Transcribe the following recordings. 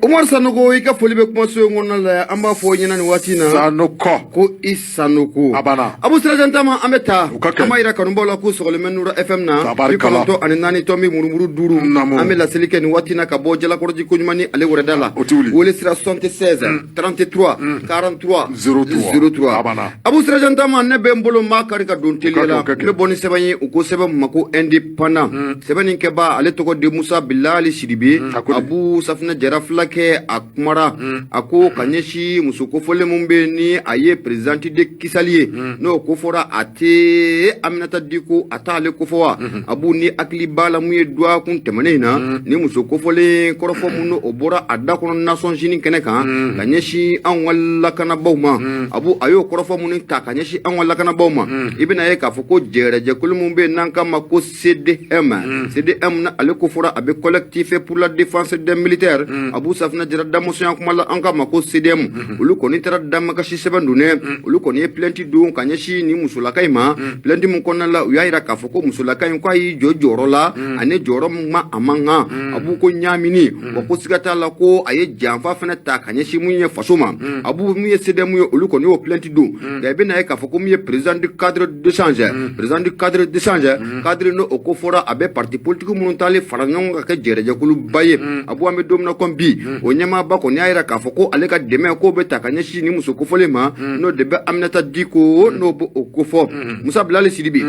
Umar Sanogo, i ka foli bɛ kumaso in kɔnɔna la. An b'a fɔ ɲɛna nin waati in na Sanoko. Ko i Sanogo. A banna. Abu Sirajan Tama, an bɛ taa. O ka kɛ. An b'a yira kanubaw la k'u sɔgɔlen bɛ Nura FM na Tabarikala. 94.5. Naamu. An bɛ laseli kɛ nin waati in na ka bɔ Jalakɔrɔji koɲuman ni ale wɛrɛda la. O tɛ wuli. Wele sira 76 33 43 03. 03. A banna. Abu Sirajan Tama, ne bɛ n bolo n b'a kari ka don teliya la. O ka kɛ, o ka kɛ. N bɛ bɔ ni sɛbɛn ye, u ko sɛbɛn min ma ko Indépendant. Sɛbɛn nin kɛba, ale tɔgɔ de Musa Bilali Sidibe. A ko di? Abu Safinɛ Jara Fulakɛ, a kumara, a ko ka ɲɛsin muso kofɔlen mun bɛ yen ni a ye présidente de Kisali ye, n'o ko fɔra, a tɛ Aminata Diko, a t'ale kofɔ wa. Abu, ni hakili b'a la, mun ye dɔgɔkun tɛmɛnen in na, ni muso kofɔlen kɔrɔfɔ mun o bɔra a da kɔnɔ Nations Unies kɛnɛ kan ka ɲɛsin anw ka lakanabaw ma, Abu, a y'o kɔrɔfɔ minnu ta ka ɲɛsin anw ka lakanabaw ma, i bɛna ye k'a fɔ ko jɛrɛjɛkulu mun bɛ yen n'an k'a ma ko CDM, CDM na ale ko fɔra, a bɛ Collectif pour la défense des militaires. Abu Safinɛ Jara damusoya kuma la, an k'a ma ko CDM, olu kɔni taara damakasi sɛbɛn don dɛ. Olu kɔni ye plainte don ka ɲɛsin nin musolaka in ma. Plainte min kɔnɔna la, u y'a yira k'a fɔ ko musolaka in, k'a y'i jɔ jɔyɔrɔ la ani jɔyɔrɔ min ma a man kan. Abu, ko ɲaamini wa, ko siga t'a la ko a ye janfa fana ta ka ɲɛsin mun ye faso ma. Abu, mun ye CDM ye, olu kɔni y'o plainte don. Nka i bɛna ye k'a fɔ ko mun ye président du cadre d'échange, président du cadre d'échange, cadre n'o o ko fɔra, a bɛ parti politique minnu taalen fara ɲɔgɔn kan ka kɛ jɛrɛjɛkuluba ye. Abu, an bɛ don min na komi bi, o ɲɛmaaba kɔni y'a yira k'a fɔ ko ale ka dɛmɛ k'o bɛ ta ka ɲɛsin ni muso kofɔlen ma, n'o de bɛ Aminata Diko, n'o bɛ o kofɔ. Musa Bilali Sidibe,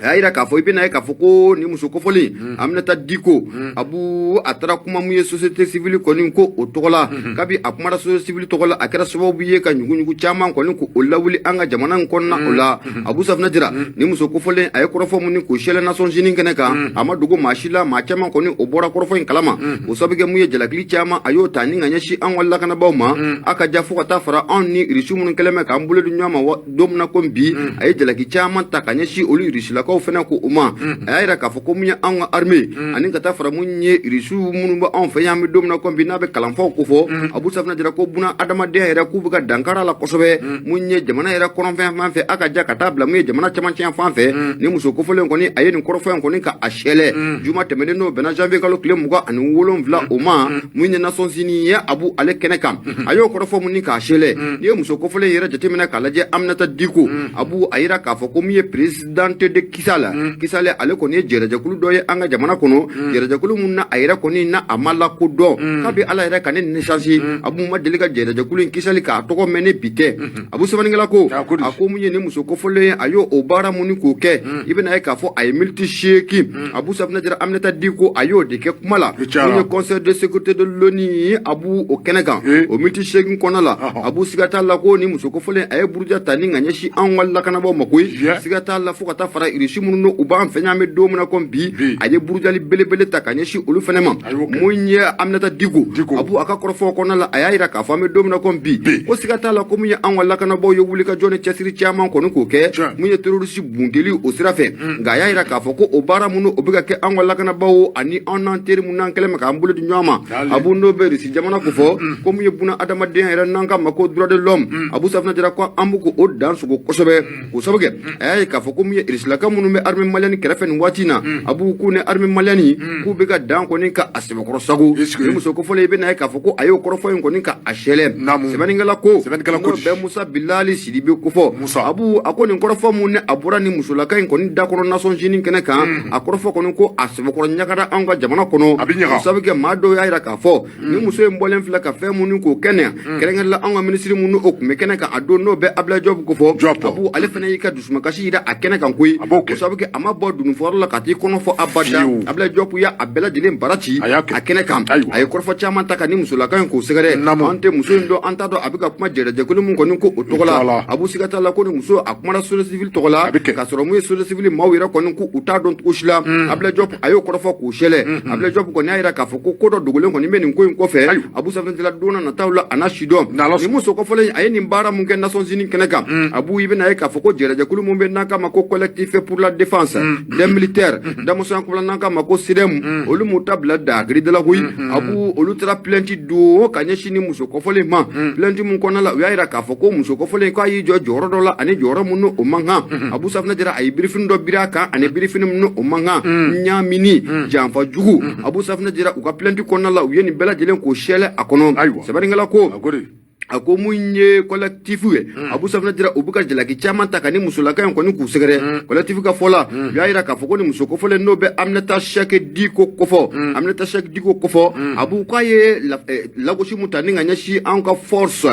a y'a yira k'a fɔ, i bɛna ye k'a fɔ ko nin muso kofɔlen Aminata Diko, Abu, a taara kuma mun ye société civile kɔni ko o tɔgɔ la. Kabi a kumara société civile tɔgɔ la, a kɛra sababu ye ka ɲuguɲugu caman kɔni ko o lawuli an ka jamana in kɔnɔna o la. Abu Safinɛ Jara, nin muso kofɔlen, a ye kɔrɔfɔ mun ni k'o sɛlɛ Nations Unies kɛnɛ kan, a ma dogo maa si la. Maa caman kɔni o bɔra kɔrɔfɔ in kalama. O sababu kɛ mun ye, jalakili caman a y'o ta ni ka ɲɛsin an ka lakanabaaw ma, a ka ja fo ka taa fara anw ni Irisi minnu kɛlen bɛ k'an bolo di ɲɔgɔn ma don min na komi bi. A ye jalaki caman ta ka ɲɛsin olu Irisilakaw fana ko o ma. A y'a yira k'a fɔ ko mun ye anw ka armée ani ka taa fara mun ye Irisiw minnu bɛ anw fɛ yan, an bɛ don min na komi bi, n'a bɛ kalanfaw kofɔ. Abu Safinɛ Jara ko buna adamadenya yɛrɛ, k'u bɛ ka dankari a la kosɛbɛ, mun ye jamana yɛrɛ kɔnɔfɛn fan fɛ, a ka ja ka taa bila mun ye jamana camancɛ fan fɛ. Ni muso kofɔlen kɔni, a ye nin kɔrɔfɔ in kɔni ka a sɛlɛ juma tɛmɛnen, n'o bɛnna janvier kalo tile 27 o ma, mun ye Nations Unies ye, Abu, ale kɛnɛ kan, a y'o kɔrɔfɔ mun ni k'a sɛlɛ. N'i ye muso kofɔlen yɛrɛ jateminɛ k'a lajɛ, Aminata Diko, Abu, a yira k'a fɔ ko mun ye présidente de Kisal, Kisal, ale kɔni ye jɛrɛjɛkulu dɔ ye an ka jamana kɔnɔ, jɛrɛjɛkulu mun na a yɛrɛ kɔni na a ma lakodɔn kabi Ala yɛrɛ ka ne naissance. Abu, ma deli ka jɛrɛjɛkulu in Kisali k'a tɔgɔ mɛn ne bi tɛ. Abu, sɛbɛnnikɛla ko A ko di? A ko mun ye nin muso kofɔlen ye, a y'o o baara mun ni k'o kɛ, i bɛna ye k'a fɔ a ye miniti 8, Abu Safinɛ Jara, Aminata Diko, a y'o de kɛ kuma la I cayara. mun ye Conseil de sécurité de l'ONU, Abu, o kɛnɛ kan. O miniti 8 kɔnɔna la, Abu, siga t'a la ko ni muso kofɔlen, a ye buruja ta ni ka ɲɛsin anw ka lakanabaaw ma koyi. Siga t'a la fo ka taa fara Irisi minnu n'u b'an fɛ yan, an bɛ don min na komi bi, Bi. a ye burujali belebele ta ka ɲɛsin olu fana ma. A y'o kɛ. Mun ye Aminata Diko, Diko. Abu, a ka kɔrɔfɔ kɔnɔna la, a y'a yira k'a fɔ an bɛ don min na komi bi, Bi. ko siga t'a la ko mun ye anw ka lakanabaaw ye wulikajɔ ni cɛsiri caman kɔni k'o kɛ, mun ye terroriste bundeli o sira fɛ. Nka a y'a yira k'a fɔ ko o baara minnu o bɛ ka kɛ anw ka lakanabaaw ani anw n'an teri minnu n'an kɛlen bɛ k'an bolo di ɲɔgɔn ma, Dale. Abu, n'o bɛ Irisi jamana ko fɔ ko mun ye buna adamadenya yɛrɛ, n'an k'a ma ko droit de l'homme, Abu Safinɛ Jara, ko an bɛ k'o dan sogo kosɛbɛ. K'o sababu kɛ, a y'a ye k'a fɔ ko mun ye Irisilaka minnu bɛ armée malienne kɛrɛfɛ nin waati in na, Abu, k'u ni armée malienne k'u bɛ ka dan kɔni ka a sɛbɛkɔrɔ sago. Est-ce que- Ni muso kofɔlen, i bɛna ye k'a fɔ ko a y'o kɔrɔfɔ in kɔni ka a sɛlɛ. Naamu. Sɛbɛnnikɛla ko, Sɛbɛnnikɛla ko n'o di? bɛ Musa Bilali Sidibe kofɔ. Musa. Abu, a ko nin kɔrɔfɔ mun ni a bɔra ni musolaka in kɔni da kɔnɔ Nations Unies kɛnɛ kan, a kɔrɔfɔ kɔni ko a sɛbɛkɔrɔ ɲagara anw ka jamana kɔnɔ. A bɛ ɲaga. O sababu kɛ, maa dɔw y'a yira k'a fɔ ni muso in bɔlen filɛ ka fɛn mun k'o kɛnɛ, kɛrɛnkɛrɛn la anw ka minisiri mun o tun bɛ kɛnɛ kan a don, n'o bɛ Abdoulaye Diop kofɔ. Diop. Abu, ale fana y'i ka dusumakasi yira a kɛnɛ kan koyi. A b'o kɛ. O sababu kɛ, a ma bɔ dununfɔyɔrɔ la ka t'i kɔnɔ fɔ abada. Fiyewu. Abdoulaye Diop y'a a bɛɛ lajɛlen bara ci A y'a kɛ. a kɛnɛ kan. Ayiwa. A ye kɔrɔfɔ caman ta ka ni musolaka in k'o sɛgɛrɛ. Naamu. An tɛ muso in dɔn, an t'a dɔn a bɛ ka kuma jɛrɛjɛkulu mun kɔni ko o tɔgɔ Tɔgɔ la. la. Abu, siga t'a la ko ni muso a kumana société civile tɔgɔ la, A bɛ kɛ. k'a sɔrɔ mun ye société civile maaw yɛrɛ kɔni ko u t'a dɔn cogo si la. Abdoulaye Diop, a y'o kɔrɔfɔ k'o sɛlɛ. Abdoulaye Diop kɔni y'a yira k'a fɔ ko ko dɔ dogolen kɔni bɛ nin ko in kɔfɛ. Ayiwa. Abu Safinɛ Jara, don na nataw la, a n'a si dɔn. N'Ala Ni muso kɔfɔlen, a ye nin baara mun kɛ Nations Unies kɛnɛ kan, Abu, i bɛna ye k'a fɔ ko jɛrɛjɛkulu mun bɛ n'a kama ko Collectif pour la défense des militaires, damusonya kɔnɔna n'an k'a ma ko CDM, olu m'u ta bila dagirida la koyi. Abu, olu taara plainte don ka ɲɛsin ni muso kɔfɔlen ma. Plainte mun kɔnɔna la, u y'a yira k'a fɔ ko muso kɔfɔlen k'a y'i jɔ jɔyɔrɔ dɔ la ani jɔyɔrɔ mun n'o man kan. Abu Safunɛ Jara, a ye birifini dɔ biri a kan ani birifini mun n'o man kan, ɲaamini janfa jugu. Abu Safunɛ Jara, u ka plainte kɔnɔna la, u ye nin bɛɛ lajɛlen k'o sɛlɛ a kɔnɔ. Sɛbɛnnikɛla ko, a ko mun ye collectif ye, Abu Safunɛ Jara, u bɛ ka jalaki caman ta ka ni musolaka in kɔni k'u sɛgɛrɛ. Collectif ka fɔ la, u y'a yira k'a fɔ ko ni muso kofɔlen n'o bɛ Aminata Sɛki Diko kofɔ, Aminata Sɛki Diko kofɔ, Abu, k'a ye lagosi mun ta ni ka ɲɛsin anw ka force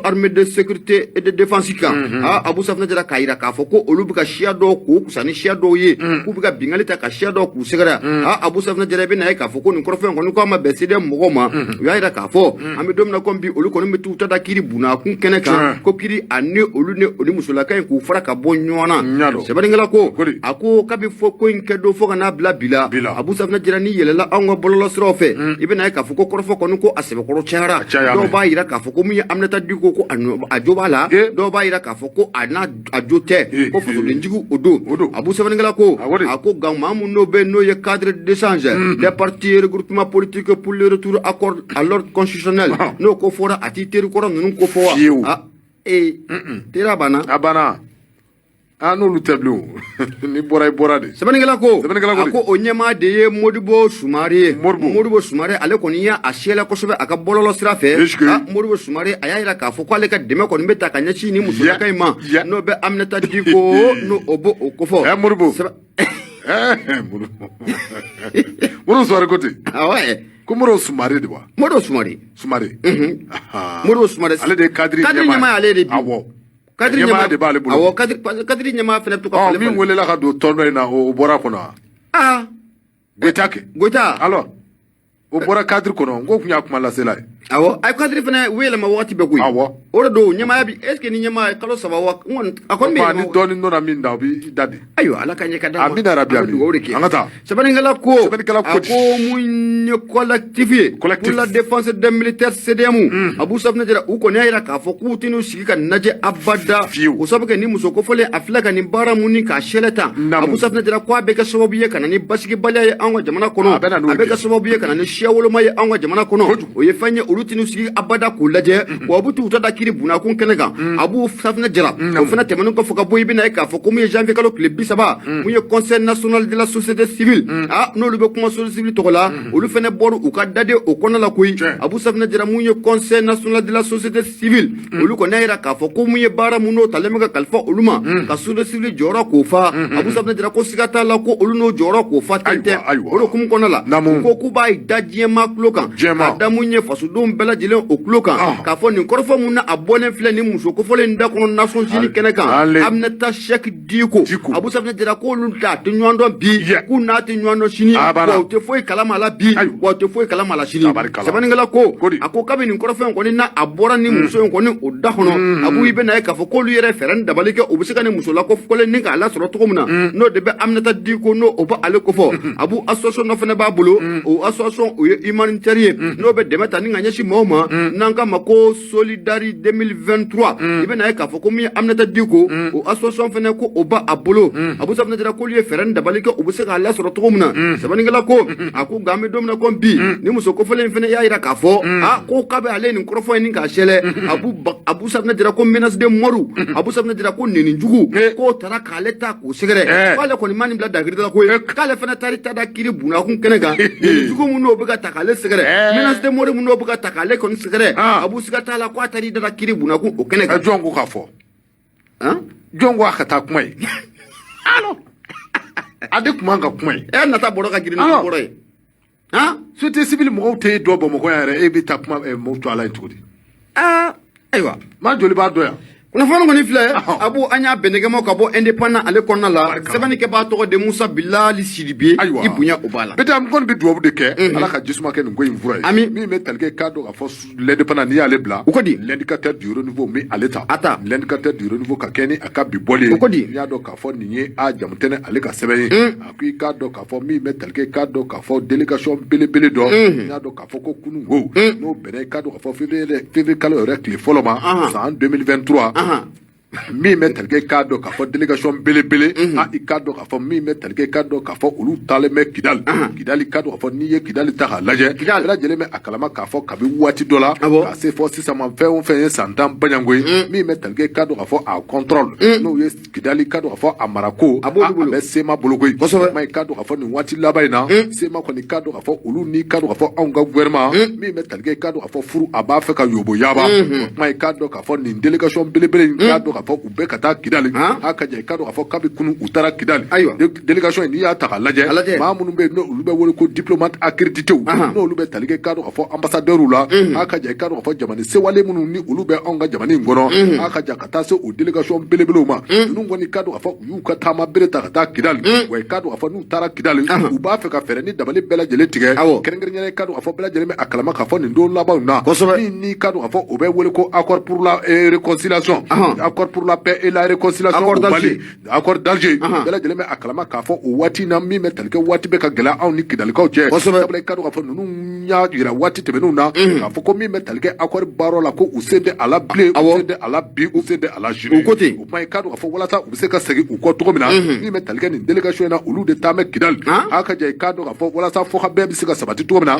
armée de sécurité et de défense kan. Aa, Abu Safunɛ Jara, k'a yira k'a fɔ ko olu bɛ ka siya dɔw k'o kusa ni siya dɔw ye, k'u bɛ ka bingali ta ka siya dɔw k'u sɛgɛrɛ. Aa, Abu Safunɛ Jara, i bɛ na ye k'a fɔ ko nin kɔrɔfɔ in kɔni ko a ma bɛn CDM mɔgɔw ma. U y'a yira k'a fɔ an bɛ don min na komi bi, olu kɔni bɛ t'u ta da kiri bunakun kɛnɛ kan, ko kiri ani olu ni o ni musolaka in k'u fara ka bɔ ɲɔgɔn na. Sɛbɛnnikɛla ko, a ko kabi fɔ ko in kɛ don fo ka n'a bila bi la, Abu Safunɛ Jara, ni yɛlɛla anw ka bɔlɔlɔsiraw fɛ, i bɛna ye k'a fɔ ko kɔrɔfɔ kɔni ko a sɛbɛkɔrɔ cayara. Dɔw b'a yira k'a fɔ ko min ye Aminata Diko, ko a jo b'a la. Dɔw b'a yira k'a fɔ ko a n'a a jo tɛ, ko fasodenjugu o don. Abu sɛbɛnnikɛla ko, a ko nka maa mun n'o bɛ n'o ye cadre d'échange des partis regroupement politique pour le retour accord à l'ordre constitutionnel, n'o ko fɔra, a t'i teri kɔrɔ ninnu ko fɔ wa? Ee, teriya banna. A banna. Ah, n'olu tɛ bilen o, ni bɔra, i bɔra de. Sɛbɛnnikɛla ko, sɛbɛnnikɛla ko, a ko o ɲɛmaa de ye Modibo Sumare ye. Modibo. Modibo Sumare, ale kɔni y'a a siyɛla kosɛbɛ a ka bɔlɔlɔ sira fɛ. Ah, Modibo Sumare, a y'a yira k'a fɔ k'ale ka dɛmɛ kɔni bɛ ta ka ɲɛsin ni musolaka in ma, n'o bɛ Aminata Diko, n'o o b'o o kofɔ. Ɛ, Modibo. Ɛ, Modibo. Modibo Sumare ko ten. Ah ouais. Ko Modibo Sumare de wa? Modibo Sumare. Sumare. Modibo Sumare. Ale de ye cadre. Cadre ɲɛmaa ale de bi. Awɔ. Cadre ɲɛmaa de b'ale bolo. Awɔ, cadre ɲɛmaa fana bɛ to ka falen. Min welela ka don tɔn dɔ in na, o bɔra kɔnɔ wa? Ah. Goyita kɛ. Goyita. Alors, o bɔra cadre kɔnɔ, n ko tun y'a kuma lasela ye. Awɔ, a ye cadre fana u yɛlɛma wagati bɛɛ koyi. Awɔ. O de don ɲɛmaaya bi, est ce que ni ɲɛmaa ye kalo 3 wa, n kɔni a kɔni bɛ yɛlɛma. Ni dɔɔnin dɔnna min da, o b'i da de. Ayiwa, Ala ka ɲɛ ka d'a ma. Amina rabi. An bɛ dugawu de kɛ. An ka taa. Sɛbɛnnikɛla ko. Sɛbɛnnikɛla ko. A ko mun ye collectif ye. Collectif. Pour la défense des militaires CDM. Abu Safunɛ Jara, u kɔni y'a yira k'a fɔ k'u tɛn'u sigi ka lajɛ abada. Fiyewu. O sababu kɛ ni muso kofɔlen a filɛ ka nin baara mun ni k'a sɛlɛ tan. Abu Safunɛ Jara ko a bɛ kɛ sababu ye ka na ni basigibaliya ye anw ka jamana kɔnɔ. A bɛ na n'o A bɛ ye. kɛ sababu ye ka na ni siya woloma ye anw ka jamana kɔnɔ. O ye fɛn ye, olu tɛn'u sigi abada k'u lajɛ, wa u bɛ t'u ta da kiri bunakun kɛnɛ kan. Abu Safunɛ Jara, o fana tɛmɛnen kɔfɛ ka bɔ, i bɛna ye k'a fɔ ko mun ye janvier kalo tile 30, mun ye Conseil national de la société civile, ah, n'olu bɛ kuma société civile tɔgɔ la, olu fana bɔra u ka daden o kɔnɔ la koyi. Abu Safunɛ Jara, mun ye Conseil national de la société civile, olu kɔni y'a yira k'a fɔ ko mun ye baara mun n'o talen bɛ ka kalifa olu ma ka société civile jɔyɔrɔ k'o fa. Abu Safunɛ Jara ko siga t'a la ko olu n'o jɔyɔrɔ k'o fa ten tɛ. O de hukumu kɔnɔ la, u ko k'u b'a da diɲɛmaa tulo kan, k'a da mun ye fasodenw bɛɛ lajɛlen o tulo kan, k'a fɔ nin kɔrɔfɔ mun na a bɔlen filɛ nin muso kofɔlen in da kɔnɔ Nations Unies kɛnɛ kan, Aminata Sɛki Diko, Abu Safunɛ Jara k'olu t'a tɛ ɲɔgɔn dɔn bi, k'u n'a tɛ ɲɔgɔn dɔn sini, wa u tɛ foyi kalama a la bi, wa u tɛ foyi kalama a la sini. Sɛbɛnnikɛla ko, a ko kabini nin kɔrɔfɔ in kɔni na a bɔra ni muso in kɔni o da kɔnɔ, Abu, i bɛna ye k'a fɔ k'olu yɛrɛ fɛɛrɛ ni dabali kɛ, u bɛ se ka nin muso lakofɔlen ni k'a lasɔrɔ cogo min na, n'o de bɛ Aminata Diko, n'o o bɛ ale kofɔ. Abu, association dɔ fana b'a bolo, o association o ye humanitaire ye, n'o bɛ dɛmɛ ta ni ka ɲɛsin maaw ma, n'an k'a ma ko Solidari 2023. I bɛna ye k'a fɔ ko min ye Aminata Diko, o association fana ko o b'a bolo. Abu Safunɛ Jara k'olu ye fɛɛrɛ ni dabali kɛ, u bɛ se k'a lasɔrɔ cogo min na. Sɛbɛnnikɛla ko, a ko nka an bɛ don min na komi bi, ni muso kofɔlen in fana y'a yira k'a fɔ a ko k'a bɛ ale nin kɔrɔfɔ in ni k'a sɛlɛ. Abu Safunɛ Jara ko menace de mort, Abu Safunɛ Jara ko neni jugu k'o taara k'ale ta k'o sɛgɛrɛ, k'ale kɔni ma nin bila dagirida la koyi, k'ale fana taara ta da kiri bunakun kɛnɛ kan. Neni jugu mun n'o bɛ ka ta k'ale sɛgɛrɛ, menace de mort mun n'o bɛ ka ta k'ale kɔni sɛgɛrɛ, Abu, siga t'a la k'a taara i da da kiri bunakun o kɛnɛ kan. Jɔn ko k'a fɔ? Jɔn ko a ka taa kuma ye? Alors, a de tun man ka kuma ye. E nata bɔrɔ ka girin ni bɔrɔ ye. Société civile mɔgɔw tɛ dɔn Bamakɔ yan yɛrɛ, e bɛ taa kuma mɔgɔw to ala ye cogo di? Aa, ayiwa. Maa joli b'a dɔn yan? Kunnafoni kɔni filɛ, Abu, an y'a bɛnnɛgɛmaw ka bɔ Indépendant ale kɔnɔna la. Sɛbɛnnikɛbaa tɔgɔ de Musa Bilali Sidibe. Ayiwa. I bonya o b'a la. Bɛɛ an kɔni bɛ dugawu de kɛ, Ala ka jisuma kɛ nin ko in fura ye. Ami. Min bɛ tali kɛ, k'a dɔn k'a fɔ l'Indépendant, n'i y'ale bila. O ko di? L'indicateur du renouveau min ale ta. A ta. L'indicateur du renouveau ka kɛ ni a ka bi bɔli ye. O ko di? N'i y'a dɔn k'a fɔ nin ye a jamutɛnɛ ale ka sɛbɛn ye. A ko i k'a dɔn k'a fɔ min bɛ tali kɛ, k'a dɔn k'a fɔ délégation belebele dɔ. N'i y'a dɔn k'a fɔ ko kunun ko. N'o bɛnna i k'a dɔn k'a fɔ février kalo yɛrɛ tile fɔlɔ ma. San 2023. Min bɛ tali kɛ, k'a dɔn k'a fɔ délégation belebele, a i k'a dɔn k'a fɔ min bɛ tali kɛ, k'a dɔn k'a fɔ olu taalen bɛ Kidali. Kidali, k'a dɔn k'a fɔ n'i ye Kidali ta k'a lajɛ, Kidali. Bɛɛ lajɛlen bɛ a kalama k'a fɔ kabi waati dɔ la ka se fɔ sisan ma, fɛn o fɛn ye san 10 baɲanko ye, min bɛ tali kɛ, k'a dɔn k'a fɔ a contrôle, n'o ye Kidali, k'a dɔn k'a fɔ a marako, A b'olu bolo. A bɛ CMA bolo koyi. Kosɛbɛ. Ma i k'a dɔn k'a fɔ nin waati laban in na, CMA kɔni, k'a dɔn k'a fɔ olu ni k'a dɔn k'a fɔ anw ka gouvernement, min bɛ tali kɛ, k'a dɔn k'a fɔ furu a b'a fɛ ka yobo yaaba. O kuma, i k'a dɔn k'a fɔ nin délégation belebele in, k'a dɔn k'a fɔ u bɛ ka taa Kidali. A ka jan, i k'a dɔn k'a fɔ kabi kunu u taara Kidali. Délégation in, n'i y'a ta k'a lajɛ, A lajɛ. maa minnu bɛ yen n'olu bɛ wele ko diplomate accrédité, n'olu bɛ tali kɛ, k'a dɔn k'a fɔ ambassadeur la, a ka jan, i k'a dɔn k'a fɔ jamana sewale minnu ni olu bɛ anw ka jamana in kɔnɔ, a ka jan ka taa se o délégation belebelew ma. Ninnu kɔni, k'a dɔn k'a fɔ u y'u ka taama bere ta ka taa Kidali. Wa i k'a dɔn k'a fɔ n'u taara Kidali, u b'a fɛ ka fɛɛrɛ ni dabali bɛɛ lajɛlen tigɛ. Kɛrɛnkɛrɛnnenya, i k'a dɔn k'a fɔ bɛɛ lajɛlen bɛ a kalama k'a fɔ nin don labanw na, min ni k'a dɔn k'a fɔ o bɛ wele ko accord pour la réconciliation, accord pour la paix et la réconciliation Accord au d'Alger. Mali, accord d'Alger. Bɛɛ lajɛlen bɛ a kalama k'a fɔ o waati in na, min bɛ tali kɛ, waati bɛ ka gɛlɛya anw ni Kidalikaw cɛ. Sabula i k'a dɔn k'a fɔ ninnu y'a yira waati tɛmɛnenw na k'a fɔ ko min bɛ tali kɛ accord baaraw la, ko u sen tɛ a la bilen, u sen tɛ a la bi, u sen tɛ a la sini. U ko ten. O kuma, i k'a dɔn k'a fɔ walasa u bɛ se ka segin u kɔ cogo min na, min bɛ tali kɛ nin délégation in na, olu de taa bɛ Kidali. A ka jan, i k'a dɔn k'a fɔ walasa fɔ ka bɛɛ bɛ se ka sabati cogo min na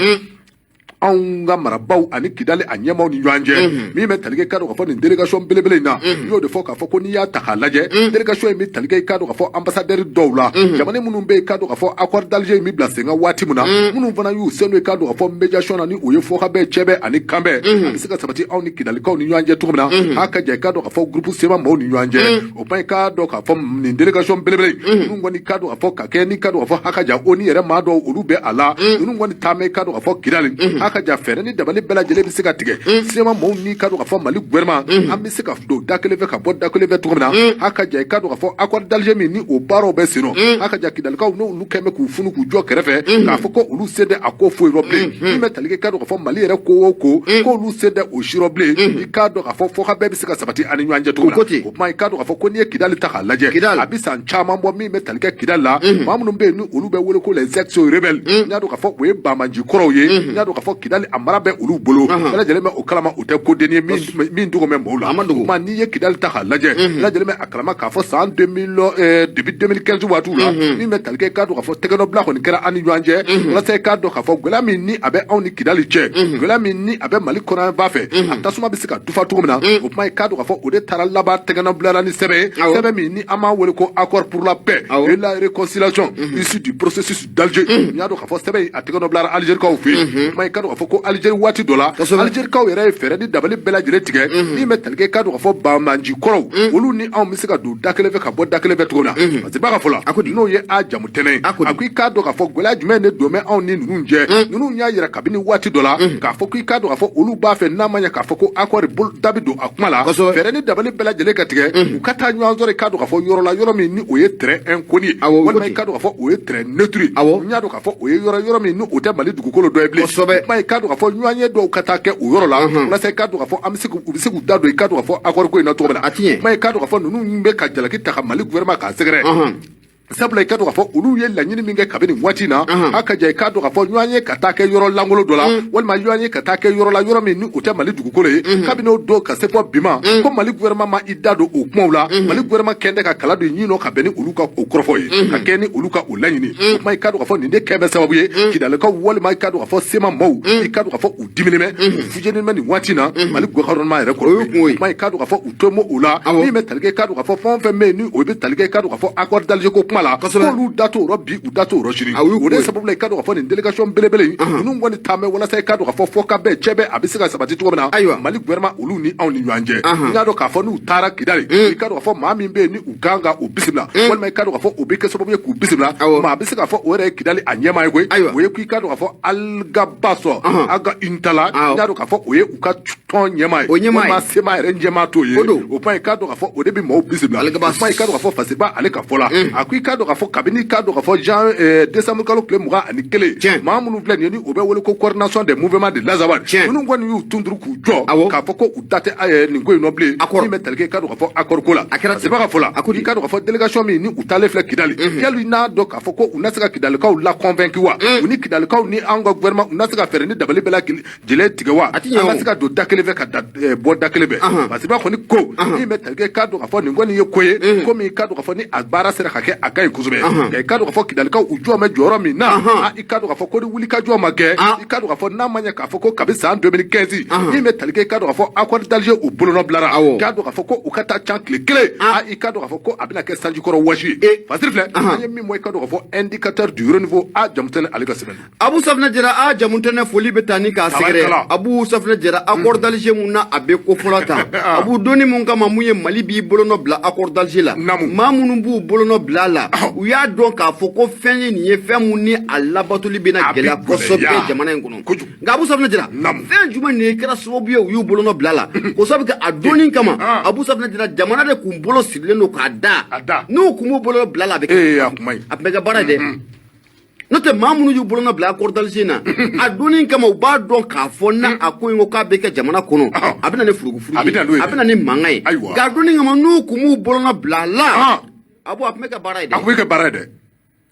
anw ka marabaw ani Kidali a ɲɛmaw ni ɲɔgɔn cɛ. Min bɛ tali kɛ, k'a dɔn k'a fɔ nin délégation belebele in na, n y'o de fɔ k'a fɔ ko n'i y'a ta k'a lajɛ, délégation in bɛ tali kɛ, i k'a dɔn k'a fɔ ambassadeur dɔw la, jamana minnu bɛ yen, k'a dɔn k'a fɔ accord d'Alger in bɛ bila sen kan waati min na, minnu fana y'u sen don, i k'a dɔn k'a fɔ médiation na, ni o ye fɔkabɛn, cɛbɛ ani kanbɛn, a bɛ se ka sabati anw ni Kidalikaw ni ɲɔgɔn cɛ cogo min na. A ka jan, i k'a dɔn k'a fɔ groupe CMA maaw ni ɲɔgɔn cɛ. O kuma, i k'a dɔn k'a fɔ nin délégation belebele ninnu kɔni, k'a dɔn k'a fɔ ka kɛ ni k'a dɔn k'a fɔ haka jan o ni yɛrɛ maa dɔw olu bɛ a la. Ninnu kɔni taama, i k'a dɔn k'a fɔ Kidali, haka jan fɛɛrɛ ni dabali bɛɛ lajɛlen bɛ se ka tigɛ CMA maaw ni k'a dɔn k'a fɔ Mali gouvernement, an bɛ se ka don da kelen fɛ ka bɔ da kelen fɛ cogo min na. Haka jan, i k'a dɔn k'a fɔ accord d'Alger min ni o baaraw bɛ sen nɔ, haka jan Kidalikaw n'olu kɛn bɛ k'u funu k'u jɔ kɛrɛfɛ k'a fɔ ko olu sen tɛ a ko foyi rɔ bilen. Min bɛ tali kɛ, k'a dɔn k'a fɔ Mali yɛrɛ ko o ko k'olu sen tɛ o si rɔ bilen, i k'a dɔn k'a fɔ fɔ ka bɛɛ bɛ se ka sabati ani ɲɔgɔn cɛ cogo U ko min ten. na. O kuma, i k'a dɔn k'a fɔ ko n'i ye Kidali ta k'a lajɛ, Kidali. a bɛ san caman bɔ, min bɛ tali kɛ Kidali la, maa minnu bɛ yen ni olu bɛ wele ko les ex rebelles, n y'a dɔn k'a fɔ o ye banbanci kɔrɔw ye. N y'a dɔn k'a fɔ Kidali a mara bɛ olu bolo, bɛɛ lajɛlen bɛ o kalama, o tɛ koden ye min dogo bɛ maaw la. A ma dogo. O kuma, n'i ye Kidali ta k'a lajɛ, bɛɛ lajɛlen bɛ a kalama k'a fɔ san 2000 depuis 2015 waatiw la, min bɛ tali kɛ, k'a dɔn k'a fɔ tɛgɛnɔbila kɔni kɛra an ni ɲɔgɔn cɛ, walasa i k'a dɔn k'a fɔ gɛlɛya min ni a bɛ anw ni Kidali cɛ, gɛlɛya min ni a bɛ Mali kɔnɔba fɛ, a tasuma bɛ se ka dufa cogo min na. O kuma, i k'a dɔn k'a fɔ o de taara laban tɛgɛnɔbila la ni sɛbɛn ye, sɛbɛn min ni an b'a wele ko accord pour la paix et la réconciliation issu du processus d'Alger. N y'a dɔn k'a fɔ sɛbɛn in a tɛgɛnɔ bilara Algérikaw fɛ yen. O kuma, i k'a dɔn k'a fɔ ko Algérie waati dɔ la, Algérikaw yɛrɛ ye fɛɛrɛ ni dabali bɛɛ lajɛlen tigɛ, min bɛ tali kɛ, k'a dɔn k'a fɔ banbanci kɔrɔw olu ni anw bɛ se ka don da kelen fɛ ka bɔ da kelen fɛ cogo min na. Parce que b'a ka fɔ la, n'o ye a jamu tɛnɛ ye, A ko di? a ko i k'a dɔn k'a fɔ gɛlɛya jumɛn de don bɛ anw ni ninnu cɛ. Ninnu y'a yira kabini waati dɔ la k'a fɔ k'i k'a dɔn k'a fɔ olu b'a fɛ n'a ma ɲɛ k'a fɔ ko accord bolo da bɛ don a kuma la, fɛɛrɛ ni dabali bɛɛ lajɛlen ka tigɛ, u ka taa ɲɔgɔn sɔrɔ, i k'a dɔn k'a fɔ yɔrɔ la, yɔrɔ min ni o ye terrain inconnu ye, O ko walima i ten. k'a dɔn k'a fɔ o ye terrain neutre ye. N y'a dɔn k'a fɔ o ye yɔrɔ min ni o tɛ Mali dugukolo dɔ ye bilen. O kuma, i k'a dɔn k'a fɔ ɲɔgɔn ye dɔw ka taa kɛ o yɔrɔ la, walasa i k'a dɔn k'a fɔ an bɛ se k'u u bɛ se k'u da don, i k'a dɔn k'a fɔ accord ko in na cogo min na. A ti ɲɛ. O kuma, i k'a dɔn k'a fɔ ninnu bɛ ka jalaki ta ka Mali gouvernement k'a sɛgɛrɛ, sabula i k'a dɔn k'a fɔ olu ye laɲini min kɛ kabini waati in na, a ka ja, i k'a dɔn k'a fɔ ɲɔgɔn ye ka taa kɛ yɔrɔ lankolon dɔ la, walima ɲɔgɔn ye ka taa kɛ yɔrɔ la, yɔrɔ min ni o tɛ Mali dugukolo ye. Kabini o don ka se fɔ bi ma, ko Mali gouvernement ma i da don o kumaw la. Mali gouvernement kɛn tɛ ka kala don ɲin nɔ ka bɛn ni olu ka o kɔrɔfɔ ye, ka kɛ ni olu ka o laɲini. O kuma, i k'a dɔn k'a fɔ nin de kɛ bɛ sababu ye Kidalikaw, walima i k'a dɔn k'a fɔ CMA maaw, i k'a dɔn k'a fɔ u diminen bɛ, u fujɛnen bɛ nin waati in na Mali gouvernement yɛrɛ kɔrɔ. O y'u kungo ye. O kuma, i k'a dɔn k'a fɔ u to o la, min bɛ tali kɛ, i k'a dɔn k'a fɔ fɛn o fɛn bɛ yen ni o bɛ tali kɛ, i k'a dɔn k'a fɔ accord d'Alger ko kuma la, k'olu da t'o rɔ bi, u da t'o rɔ sini. A y'u O de kungo ye. sababu la, i k'a dɔn k'a fɔ nin délégation belebele in, ninnu kɔni taa bɛ walasa i k'a dɔn k'a fɔ fɔ ka bɛn, cɛ bɛ a bɛ se ka sabati cogo min na Mali gouvernement olu ni anw ni ɲɔgɔn cɛ. N y'a dɔn k'a fɔ n'u taara Kidali, i k'a dɔn k'a fɔ maa min bɛ yen ni u kan ka u bisimila, walima i k'a dɔn k'a fɔ o bɛ kɛ sababu ye k'u bisimila, maa bɛ se k'a fɔ o yɛrɛ ye Kidali a ɲɛmaa ye koyi. O ye k'i k'a dɔn k'a fɔ Alghabass Ag Intalla, n y'a dɔn k'a fɔ o ye u ka tɔn ɲɛmaa ye, O ɲɛmaa ye. walima CMA yɛrɛ ɲɛmaa t'o ye. O don. O kuma, i k'a dɔn k'a fɔ o de bɛ maaw bisimila. Alghabass. O kuma, i k'a dɔn k'a fɔ Fasiba ale ka fɔ la, a ko i k'a dɔn k'a fɔ kabini i k'a dɔn k'a fɔ jan décembre kalo tile 21, maa minnu filɛ nin ye, ni u bɛ wele ko Coordination des mouvements de l'Azawad, minnu kɔni y'u tunduru k'u jɔ k'a fɔ ko u da tɛ nin ko in nɔ bilen, min bɛ tali kɛ i k'a dɔn k'a fɔ accord ko la. A kɛra ten. Ka fɔ la, i k'a dɔn k'a fɔ délégation min ni u taalen filɛ Kidali, yali n'a dɔn k'a fɔ ko u na se ka Kidalikaw la convaincre wa, u ni Kidalikaw ni an ka gouvernement u na se ka fɛɛrɛ ni dabali bɛɛ lajɛlen tigɛ wa, A ti ɲɛ an ka o. se ka don da kelen fɛ ka da bɔ da kelen fɛ? Parce que b'a kɔni ko min bɛ tali kɛ, k'a dɔn k'a fɔ nin kɔni ye ko ye, komi i k'a dɔn k'a fɔ ni a baara sera ka kɛ, a ka ɲi kosɛbɛ. Nka i k'a dɔn k'a fɔ Kidalikaw u jɔ bɛ jɔyɔrɔ min na, i k'a dɔn k'a fɔ ko ni wulikajɔ ma kɛ, i k'a dɔn k'a fɔ n'a ma ɲɛ k'a fɔ ko kabi san 2015, min bɛ tali kɛ, i k'a dɔn k'a fɔ accord d'Alger u bolonɔ bilara, k'a dɔn k'a fɔ ko u ka taa can tile kelen, i k'a dɔn k'a fɔ ko a bɛna kɛ sanjikɔrɔ wɔsi ye. Fasiri filɛ, an ye min bɔ, i k'a dɔn k'a fɔ Indicateur du renouveau, a Jamutɛnɛ ale ka sɛbɛn. Abu Safinɛ Jara, a Jamutɛnɛ, foli bɛ taa ni k'a sɛgɛrɛ. Tabarikala. Abu Safinɛ Jara, accord d'Alger mun na a bɛ kofɔla tan, Abu, donni mun kama mun ye Mali b'i bolonɔ bila accord d'Alger la, Naamu. maa minnu b'u bolonɔ bila a la, u y'a dɔn k'a fɔ ko fɛn ye nin ye, fɛn mun ni a labatoli bɛna A bɛ gɛlɛya kosɛbɛ gɛlɛya. jamana in kɔnɔ. Kojugu. Nka Abu Safinɛ Jara, Naamu. fɛn jumɛn de kɛra sababu ye u y'u bolonɔ bila a la? K'o sababu kɛ a donni kama, Abu Safinɛ Jara, jamana de kun bolo sirilen don k'a da. A da. N'u kun b'u bolonɔ bila a la, a bɛ kɛ Ee, a kuma ɲi. a tun bɛ kɛ baara ye dɛ. N'o tɛ, maa minnu y'u bolonɔ bila accord d'Alger na, a donni kama, u b'a dɔn k'a fɔ n'a a ko in ko k'a bɛ kɛ jamana kɔnɔ, a bɛ na ni furukufuru A bɛ na n'o ye ye, a bɛ na ni mankan ye. Ayiwa. Nka a donni kama, n'u kun m'u bolonɔ bila a la, a bɔ a tun bɛ kɛ baara ye A dɛ. kun bɛ kɛ baara ye dɛ,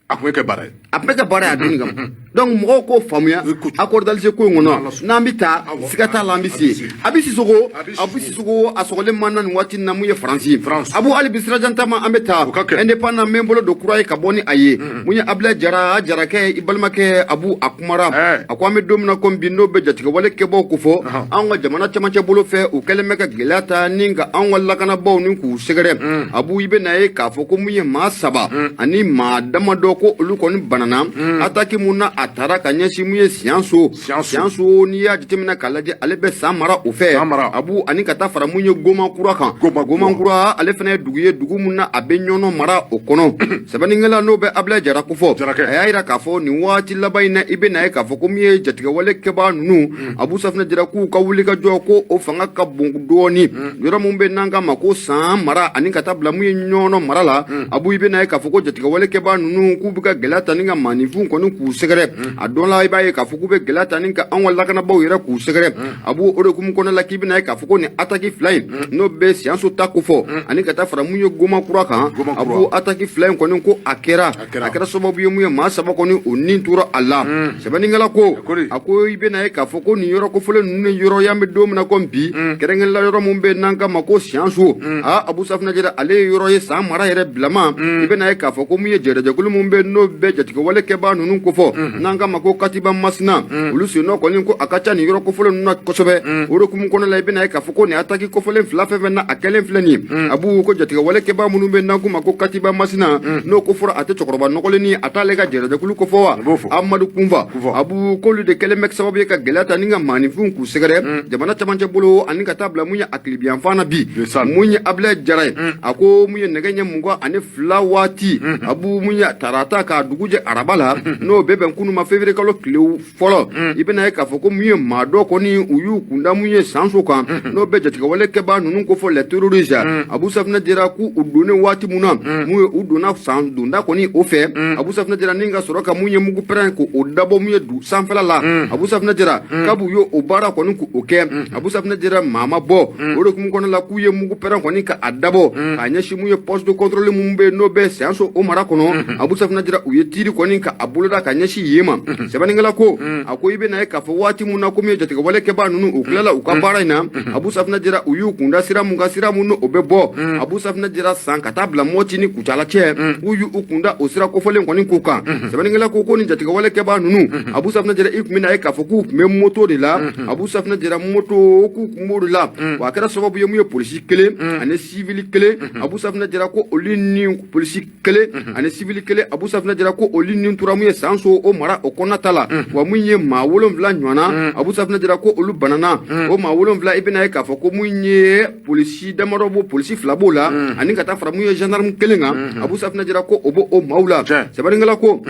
a kun bɛ kɛ baara ye. A tun bɛ kɛ baara ye a donni kama. Donc mɔgɔw k'o faamuya Kojugu. accord d'Alger ko in N'Ala kɔnɔ, sɔnna. n'an bɛ taa, siga t'a la, an bɛ A bɛ se. se. A bɛ Sisoko. A bɛ A bɛ Sisoko, a sɔgɔlen man na nin waati in na, mun ye Faransi. France. Abu, hali bi sirajan taama, an bɛ taa O ka kɛ. Indépendant, n bɛ n bolo don kura ye ka bɔ ni a ye. Mun ye Abulaye Jara Jarakɛ, i balimakɛ Abu, a kumara. A ko an bɛ don min na komi bi, n'o bɛ jatigɛwale kɛbaw ko fɔ, anw ka jamana camancɛ bolo fɛ, u kɛlen bɛ ka gɛlɛya ta ni ka anw ka lakanabaaw ni k'u sɛgɛrɛ. Abu, i bɛ na ye k'a fɔ ko mun ye maa saba ani maa damadɔ, ko olu kɔni banana attaque mun na a taara ka ɲɛsin mun ye Siyanso. Siyanso. Siyanso, n'i y'a jateminɛ k'a lajɛ, ale bɛ San mara o fɛ. San mara. Abu, ani ka taa fara mun ye Gomakura kan. Gomakura. Gomakura, ale fana ye dugu ye, dugu mun na a bɛ Ɲɔnɔ mara o kɔnɔ. Sɛbɛnnikɛla n'o bɛ Abulaye Jara kofɔ, Jarakɛ. a y'a yira k'a fɔ nin waati laban in na, i bɛ na ye k'a fɔ ko min ye jatigɛwale kɛbaa ninnu, Abu Safinɛ Jara, k'u ka wuli ka jɔ, ko o fanga ka bon dɔɔni. Yɔrɔ mun bɛ n'an k'a ma ko San mara ani ka taa bila mun ye Ɲɔnɔ mara la, Abu, i bɛ na ye k'a fɔ ko jatigɛwale kɛbaa ninnu k'u bɛ ka gɛlɛya ta ni ka maaninfinw kɔni k'u sɛgɛrɛ. A dɔn la, i b'a ye k'a fɔ k'u bɛ gɛlɛya ta ni ka anw ka lakanabaaw yɛrɛ k'u sɛgɛrɛ. Abu, o de hukumu kɔnɔna la, k'i bɛna ye k'a fɔ ko nin attaque fila in, n'o bɛ Siyanso ta kofɔ ani ka taa fara mun ye Gomakura kan, Gomakura. Abu, attaque fila in kɔni, ko a kɛra kɛra. a kɛra sababu ye mun ye maa saba kɔni o nin tora a la. Sɛbɛnnikɛla ko Ko di? a ko i bɛna ye k'a fɔ ko nin yɔrɔ kofɔlen ninnu ni yɔrɔ y'an bɛ don min na komi bi, kɛrɛnkɛrɛnla yɔrɔ mun bɛ n'an k'a ma ko Siyanso, aa, Abu Safinɛ Jara, ale ye yɔrɔ ye San mara yɛrɛ bilama. I bɛna ye k'a fɔ ko mun ye jɛrɛjɛkulu mun bɛ n'o bɛ jatigɛwale kɛbaa ninnu kofɔ, n'an k'a ma ko Katiba Masina, olu sennɔ kɔni ko a ka ca nin yɔrɔ kofɔlen ninnu na kosɛbɛ. O de hukumu kɔnɔna la, i bɛna ye k'a fɔ ko nin attaque kofɔlen fila fɛn fɛn na a kɛlen filɛ nin ye, Abu, ko jatigɛwale kɛbaa minnu bɛ n'an k'u ma ko Katiba Masina, n'o ko fɔra, a tɛ cɛkɔrɔba nɔgɔlen ni a t'ale ka jɛrɛjɛkulu kofɔ wa? U b'o fɔ. Amadu Kunfa. Kunfa. Abu, k'olu de kɛlen bɛ sababu ye ka gɛlɛya ta ni ka maaninfinw k'u sɛgɛrɛ jamana camancɛ bolo ani ka taa bila mun ye a tilibiyanfan na bi. Ndeysaan. Mun ye Abulaye Jara ye, a ko mun ye nɛgɛ ɲɛ 22 waati, Abu, mun ye tarata k'a dugu jɛ araba la, n'o bɛ bɛn kunu ma, février kalo tile fɔlɔ, i bɛna ye k'a fɔ ko mun ye maa dɔ kɔni u y'u kunda mun ye Sanso kan, n'o bɛ jatigɛwale kɛbaa ninnu ko fɔ les terroristes. Abu Safinɛ Jara, k'u u donnen waati mun na, mun ye u donna san donda kɔni o fɛ, Abu Safinɛ Jara, ni ka sɔrɔ ka mun ye mugu pɛrɛn k'o dabɔ mun ye du sanfɛla la. Abu Safinɛ Jara, kabu y'o o baara kɔni k'o kɛ, Abu Safinɛ Jara, maa ma bɔ. O de hukumu kɔnɔna la, k'u ye mugu pɛrɛn kɔni ka a dabɔ k'a ɲɛsin mun ye poste de contrôle mun bɛ yen n'o bɛ Siyanso o mara kɔnɔ. Abu Safinɛ Jara, u ye tir kɔni ka a boloda ka ɲɛsin yen ma. Sɛbɛnnikɛla ko a ko i bɛna ye k'a fɔ waati mun na ko min ye jatigɛwale kɛbaa ninnu, u tilala u ka baara in na, Abu Safinɛ Jara, u y'u kunda sira mun kan, sira mun n'o bɛ bɔ, Abu Safinɛ Jara, San ka taa bila Mɔti ni Kucala cɛ, u y'u kunda o sira kofɔlen kɔni k'o kan. Sɛbɛnnikɛla ko ko ni jatigɛwale kɛbaa ninnu, Abu Safinɛ Jara, i tun bɛna ye k'a fɔ k'u tun bɛ moto de la. Abu Safinɛ Jara, moto k'u tun b'o de la. Wa a kɛra sababu ye mun ye polisi kelen ani civil kelen, Abu Safinɛ Jara, ko olu ni polisi kelen ani civil kelen, Abu Safinɛ Jara, ko olu ni tora mun ye Sanso o mara o kɔnɔna ta la. Wa mun ye maa wolonwula ɲɔgɔnna, Abu Safinɛ Jara, ko olu banana. O maa wolonwula, i bɛna ye k'a fɔ ko mun ye polisi damadɔ b'o, polisi fila b'o la ani ka taa fara mun ye gendarme kelen kan. Abu Safinɛ Jara, ko o b'o o maaw la. Sɛbɛnnikɛla ko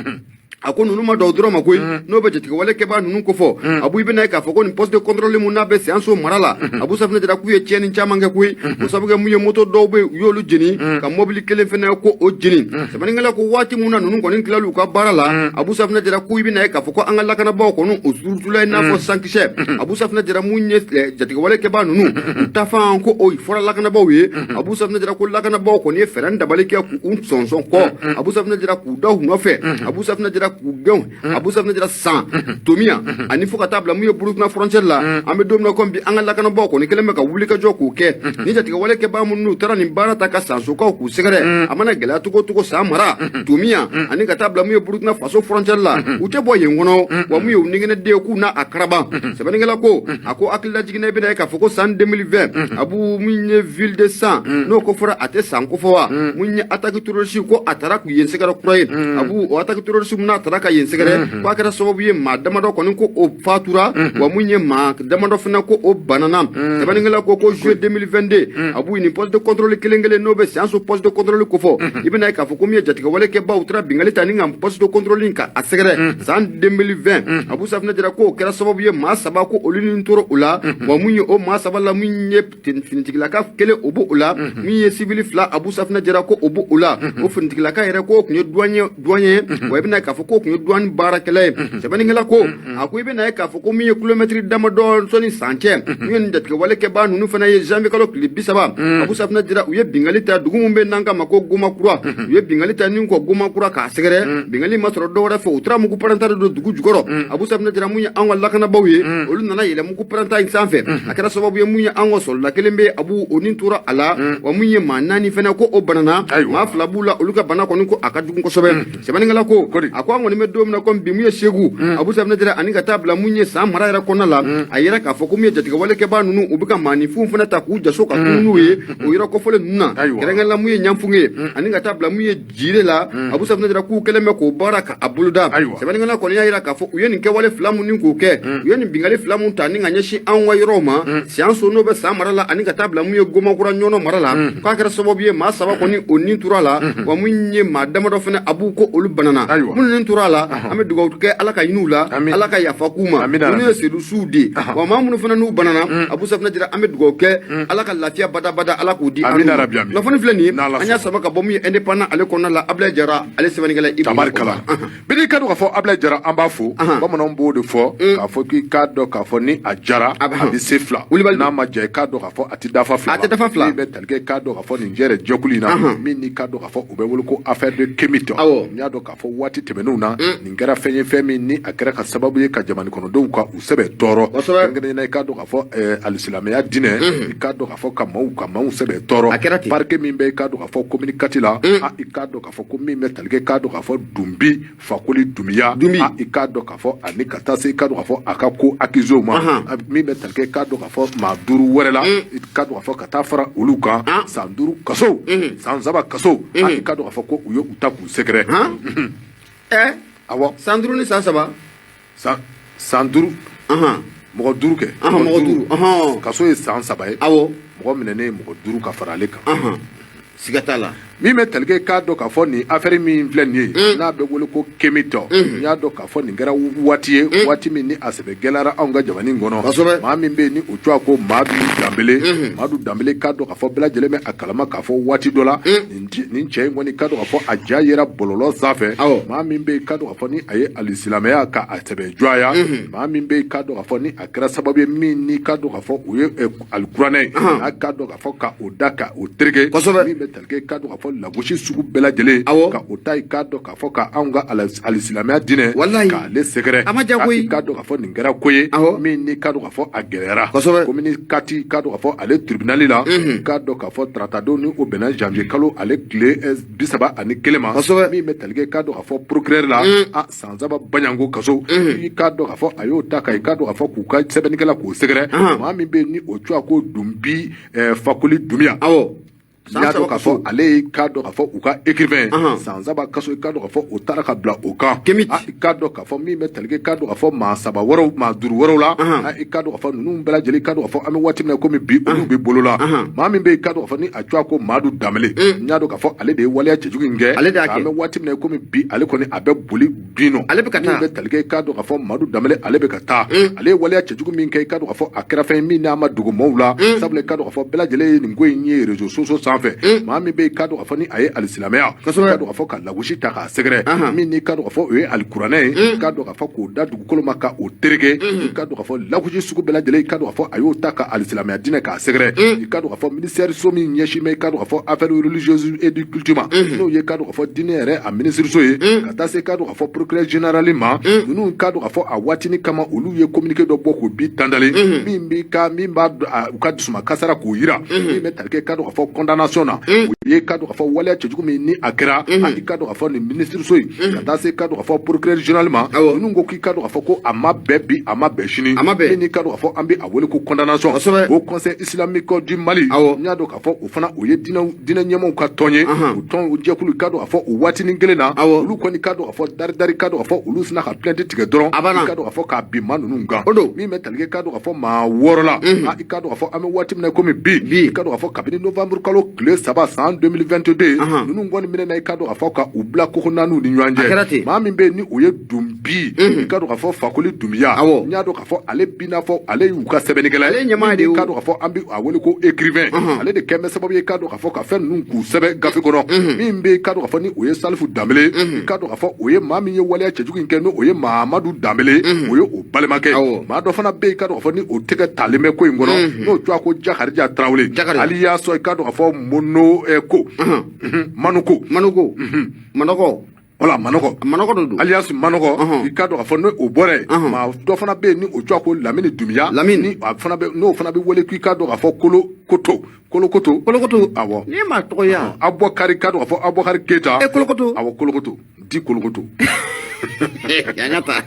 A ko ninnu ma dɔw dɔrɔn ma koyi, n'o bɛ jatigɛwale kɛbaa ninnu kofɔ. Abu, i bɛna ye k'a fɔ ko nin poste de contrôle mun n'a bɛ Siyanso mara la, Abu Safinɛ Jara, k'u ye tiɲɛni caman kɛ koyi. O sabu kɛ mun ye, moto dɔw bɛ yen, u y'olu jeni, ka mobili kelen fɛnɛ ko o jeni. Sɛbɛnnikɛla ko waati mun na ninnu kɔni tilal'u ka baara la, Abu Safinɛ Jara, ko i bɛna ye k'a fɔ ko an ka lakanabaaw kɔni o surutula i n'a fɔ sankisɛ. Abu Safinɛ Jara, mun ye jatigɛwale kɛbaa ninnu u tafan, ko o fɔra lakanabaaw ye. Abu Safinɛ Jara ko lakanabaaw kɔni ye fɛɛrɛ dabali kɛ k'u sɔnsɔn kɔ, Abu Safinɛ Jara, k'u da u nɔfɛ, Abu Safinɛ Jara, k'u gɛn, Abu Safinɛ Jara, San Tomiya ani fo ka taa bila mun ye Burukina frontière la. An bɛ don min na komi bi, an ka lakanabaaw kɔni kɛlen bɛ ka wuli ka jɔ k'o kɛ ni jatigɛwale kɛbaa minnu n'u taara nin baara ta ka Sansokaw k'u sɛgɛrɛ. A mana gɛlɛya cogo o cogo, San mara, Tomiya ani ka taa bila mun ye Burukina Faso frontière la, u tɛ bɔ yen kɔnɔ. Wa mun ye u nigɛnɛ den k'u n'a a karaba. Sɛbɛnnikɛla ko a ko hakilila jiginna, i bɛna ye k'a fɔ ko san 2020, Abu, mun ye ville de San, n'o ko fɔra, a tɛ San ko fɔ wa, mun ye attaque terroriste ko a taara k'u yen sɛgɛrɛ kura ye. Abu, o attaque terroriste mun n'a taara ka yen sɛgɛrɛ, ko a kɛra sababu ye maa damadɔ kɔni ko o fatura, wa mun ye maa damadɔ fana ko o banana. Sɛbɛnnikɛla ko juillet 2022, Abu, nin poste de contrôle kelen kelen n'o bɛ Siyanso poste de contrôle ko fɔ, i bɛna ye k'a fɔ ko min ye jatigɛwale kɛbaw taara bingali ta ni ka poste de contrôle ka a sɛgɛrɛ san 2020. Abu Safinɛ Jara ko o kɛra sababu ye maa saba ko olu ni tora o la. Wa mun ye o maa saba la, mun ye finitigilaka kelen o b'o la, mun ye civil fila, Abu Safinɛ Jara, ko o b'o la. O finitigilaka yɛrɛ ko o tun ye douanier douanier, wa i bɛna ye k'a fɔ k'o tun ye douane baarakɛla ye. Sɛbɛnnikɛla ko a ko i bɛna ye k'a fɔ ko min ye kilomɛtiri damadɔ sɔnni san cɛ, mun ye nin jatigɛwale kɛbaa ninnu fana ye janvier kalo tile 30, Abu Safinɛ Jara, u ye bingali ta dugu min bɛ n'an k'a ma ko Gomakura. U ye bingali ta ni kɔ Gomakura k'a sɛgɛrɛ. Bingali ma sɔrɔ dɔwɛrɛ fɛ, u taara mugu pɛrɛnta de don dugu jukɔrɔ. Abu Safinɛ Jara, mun ye an ka lakanabaaw ye, olu nana yɛlɛ mugu pɛrɛnta in sanfɛ. A kɛra sababu ye mun ye an ka sɔrɔla kelen bɛ, Abu, o ni tora a la. Wa mun ye maa naani fana ko o banana, maa fila b'u la, olu ka bana kɔni ko a ka jugu kosɛbɛ. Sɛbɛnnikɛla ko a ko an kɔni bɛ don min na komi bi, mun ye Segu, Abu Safinɛ Jara, ani ka taa bila mun ye San mara yɛrɛ kɔnɔna la, a yɛrɛ k'a fɔ ko mun ye jatigɛwale kɛbaa ninnu, u bɛ ka maaninfinw fana ta k'u jaso ka tunu n'u ye o yɔrɔ kɔfɔlen ninnu na, kɛrɛnkɛrɛnnenya la mun ye Ɲanfunge ye ani ka taa bila mun ye Jire la. Abu Safinɛ Jara k'u kɛlen bɛ k'o baara ka a boloda. Sɛbɛnnikɛla kɔni y'a jira k'a fɔ u ye nin kɛwale fila mun ni k'o kɛ, u ye nin bingali fila mun ta ni ka ɲɛsin anw ka yɔrɔw ma, Siyanso n'o bɛ San mara la ani ka taa bila mun ye Gomakura Ɲɔnɔ mara la, k'a kɛra sababu ye maa saba kɔni o ni tora a la, wa mun ye maa damadɔ fana, a b'u ko olu banana. Minnu ni tora a la, an bɛ dugawu kɛ Ala ka ɲini u la, Ala ka yafa k'u ma, olu ye sedusuw de. Wa maa minnu fana n'u banana, Abu Safinɛ Jara, an bɛ dugawu kɛ Ala ka lafiya badabada Ala k'u di. Kunnafoni filɛ nin ye, an y'a sama ka bɔ min ye Indépendant ale kɔnɔna la, Abulaye Jara ale sɛbɛnnikɛla i. Tabarikala bi ka dɔn k'a fɔ Abulaye Jara, an b'a fo. Bamananw b'o de fɔ k'a fɔ k'i k'a dɔn k'a fɔ ni a jara a bɛ se fila, n'a ma ja i k'a dɔn k'a fɔ a tɛ dafa fila. A tɛ dafa fila. Min bɛ tali kɛ k'a dɔn k'a fɔ nin jɛrɛ jɛkulu in na, min n'i k'a dɔn k'a fɔ u bɛ wele ko affaire de Kémite. N y'a dɔn k'a fɔ waati tɛmɛnenw na, nin kɛra fɛn ye, fɛn min ni a kɛra ka sababu ye ka jamana kɔnɔdenw ka u sɛbɛ tɔɔrɔ, kɛrɛnkɛrɛnnenya i k'a dɔn k'a fɔ alisilamɛya diinɛ, i k'a dɔn k'a fɔ ka maaw sɛbɛ tɔɔrɔ. Parquet min bɛ i k'a dɔn k'a fɔ commune 4 la, i k'a dɔn k'a fɔ ko min bɛ tali kɛ k'a dɔn k'a fɔ Dunbi Fakoli Dunbiya, i k'a dɔn k'a fɔ ani ka taa se i k'a dɔn k'a fɔ a ka ko accusé ma, min bɛ tali kɛ k'a dɔn k'a fɔ maa duuru wɛrɛ la, i k'a dɔn k'a fɔ ka taa fara olu kan, san 5 kaso, san 3 kaso, i k'a dɔn k'a fɔ ko u ye u ta k'u sɛgɛrɛ. Awɔ, san 5 ni san 3. San 5, mɔgɔ duuru kɛ. Mɔgɔ duuru. Kaso ye san 3 ye. Mɔgɔ minɛnen mɔgɔ duuru ka fara ale kan. Siga t'a la. Min bɛ tali kɛ k'a dɔn k'a fɔ nin affaire min filɛ nin ye, n'a bɛ wele ko Kémite, n y'a dɔn k'a fɔ nin kɛra waati ye, waati min ni a sɛbɛ gɛlɛyara anw ka jamana in kɔnɔ. Maa min bɛ yen ni o tɔgɔ ko Madu Danbele, Madu Danbele, k'a dɔn k'a fɔ bɛɛ lajɛlen bɛ a kalama k'a fɔ waati dɔ la nin cɛ in kɔni k'a dɔn k'a fɔ a ja yera bɔlɔlɔ sanfɛ. Maa min bɛ yen k'a dɔn k'a fɔ ni a ye alisilamɛya ka a sɛbɛ jɔya, maa min bɛ yen k'a dɔn k'a fɔ ni a kɛra sababu ye min ni k'a dɔn k'a fɔ o ye alikuranɛ ye, n'a k'a dɔn k'a fɔ ka o da ka o tereke, min bɛ tali kɛ k'a dɔn k'a fɔ lagosi sugu bɛɛ lajɛlen, ka o ta k'a dɔn k'a fɔ ka anw ka alisilamɛya diinɛ k'ale sɛgɛrɛ, a ma diya koyi. K'a dɔn k'a fɔ nin kɛra ko ye min ni k'a dɔn k'a fɔ a gɛlɛyara. Commune 4 k'a dɔn k'a fɔ ale tribunal la, k'a dɔn k'a fɔ taratadon ni o bɛnna janvier kalo ale tile 31 ma, min bɛ tali kɛ k'a dɔn k'a fɔ procureur la, a san 3 baɲanko kaso, i k'a dɔn k'a fɔ a y'o ta ka i k'a dɔn k'a fɔ k'u ka sɛbɛnnikɛla k'o sɛgɛrɛ, maa min bɛ yen ni o tɔgɔ ko Dunbi Fakoli Dunbiya. N y'a dɔn k'a fɔ ale ye k'a dɔn k'a fɔ u ka écrivain san 3 kaso, i k'a dɔn k'a fɔ o taara ka bila o kan. I k'a dɔn k'a fɔ min bɛ tali kɛ, k'a dɔn k'a fɔ maa saba wɛrɛw, maa duuru wɛrɛw la, i k'a dɔn k'a fɔ ninnu bɛɛ lajɛlen, i k'a dɔn k'a fɔ an bɛ waati min na komi bi, olu bɛ bolo la. Maa min bɛ yen, k'a dɔn k'a fɔ ni a tɔgɔ ko Madu Danbele, n y'a dɔn k'a fɔ ale de ye waleya cɛjugu in kɛ. Ale de y'a kɛ. An bɛ waati min na komi bi, ale kɔni a bɛ boli bin nɔ. Ale bɛ ka taa. Min bɛ tali kɛ, i k'a dɔn k'a fɔ Madu Danbele, ale bɛ ka taa. Ale ye waleya cɛjugu min kɛ, i k'a dɔn k'a fɔ a kɛra fɛn ye min n'a ma dogo maaw la, sabula i k'a dɔn k'a fɔ bɛɛ lajɛlen ye nin ko in ye réseaux sociaux sanfɛ. Maa min bɛ yen, k'a dɔn k'a fɔ ni a ye alisilamɛya, i k'a dɔn k'a fɔ ka lagosi ta k'a sɛgɛrɛ, min n'i k'a dɔn k'a fɔ o ye alikuranɛ ye, i k'a dɔn k'a fɔ k'o da dugukolo ma ka o tereke, i k'a dɔn k'a fɔ lagosi sugu bɛɛ lajɛlen, i k'a dɔn k'a fɔ a y'o ta ka alisilamɛya diinɛ k'a sɛgɛrɛ. I k'a dɔn k'a fɔ ministère so min ɲɛsin bɛ, i k'a dɔn k'a fɔ affaires religieuses et du culte ma, n'o ye k'a dɔn k'a fɔ diinɛ yɛrɛ a ministre so ye, ka taa se k'a dɔn k'a fɔ procureur général ma, ninnu k'a dɔn k'a fɔ a waatinin kama, olu ye communiqué dɔ bɔ k'o bi tandalen, min bi ka min b'a u ka dusuma kasara k'o yira. Min bɛ tali kɛ, k'a dɔn k'a fɔ condamnation na, o ye k'a dɔn k'a fɔ waleya cɛjugu min ni a kɛra, i k'a dɔn k'a fɔ nin ministre so in, ka taa se k'a dɔn k'a fɔ procureur général ma, ninnu ko k'i k'a dɔn k'a fɔ ko a ma bɛn bi, a ma bɛn sini. A ma bɛn. Min ni k'a dɔn k'a fɔ an bɛ a wele ko condamnation. Haut Conseil islamique du Mali, n y'a dɔn k'a fɔ o fana, o ye diinɛ ɲɛmaaw ka tɔn ye. O tɔn, o jɛkulu, k'a dɔn k'a fɔ o waatinin kelen na, olu kɔni k'a dɔn k'a fɔ dari dari, k'a dɔn k'a fɔ olu sina ka plainte tigɛ dɔrɔn, i k'a dɔn k'a fɔ k'a bin maa ninnu kan. Min bɛ tali kɛ, k'a dɔn k'a fɔ maa wɔɔrɔ la, i k'a dɔn k'a fɔ an bɛ waati min na komi bi, i k'a dɔn k'a fɔ kabini novembre kalo tile 3 san 2022, ninnu kɔni minɛna, i k'a dɔn k'a fɔ ka u bila koko naaniw ni ɲɔgɔn cɛ. Maa min bɛ yen ni o ye Dunbi, i k'a dɔn k'a fɔ Fakoli Dunbiya, n y'a dɔn k'a fɔ ale bi n'a fɔ ale y'u ka sɛbɛnnikɛla ye, ale ɲɛmaa de ye, k'a dɔn k'a fɔ an bɛ a wele ko écrivain, ale de kɛn bɛ sababu ye, k'a dɔn k'a fɔ ka fɛn ninnu k'u sɛbɛn gafe kɔnɔ. Min bɛ, k'a dɔn k'a fɔ ni o ye Salifu Danbele, i k'a dɔn k'a fɔ o ye maa min ye waleya cɛjugu in kɛ, ni o ye Mahamadu Danbele, o ye o balimakɛ. Maa dɔ fana bɛ yen, k'a dɔn k'a fɔ ni o tɛgɛ talen bɛ ko in kɔnɔ, n'o tɔgɔ ko Jakarija Tarawele, alias i k'a dɔn k'a fɔ Mono ko Manuko. Manuko, Manɔgɔ. Wala Manɔgɔ. Manɔgɔ de don. Alias Manɔgɔ. I k'a dɔn k'a fɔ n'o bɔra yen, maa dɔ fana bɛ yen ni o tɔgɔ ko Lamini Dunbiya. Lamini. Ni a fana bɛ, n'o fana bɛ wele k'i k'a dɔn k'a fɔ Kolo Koto. Kolokoto. Kolokoto. Awɔ. N'i ye maa tɔgɔ ye yan. Abubakari, k'a dɔn k'a fɔ Abubakari Keyita. E Kolokoto. Awɔ, Kolokoto. Di Kolokoto. An ka taa.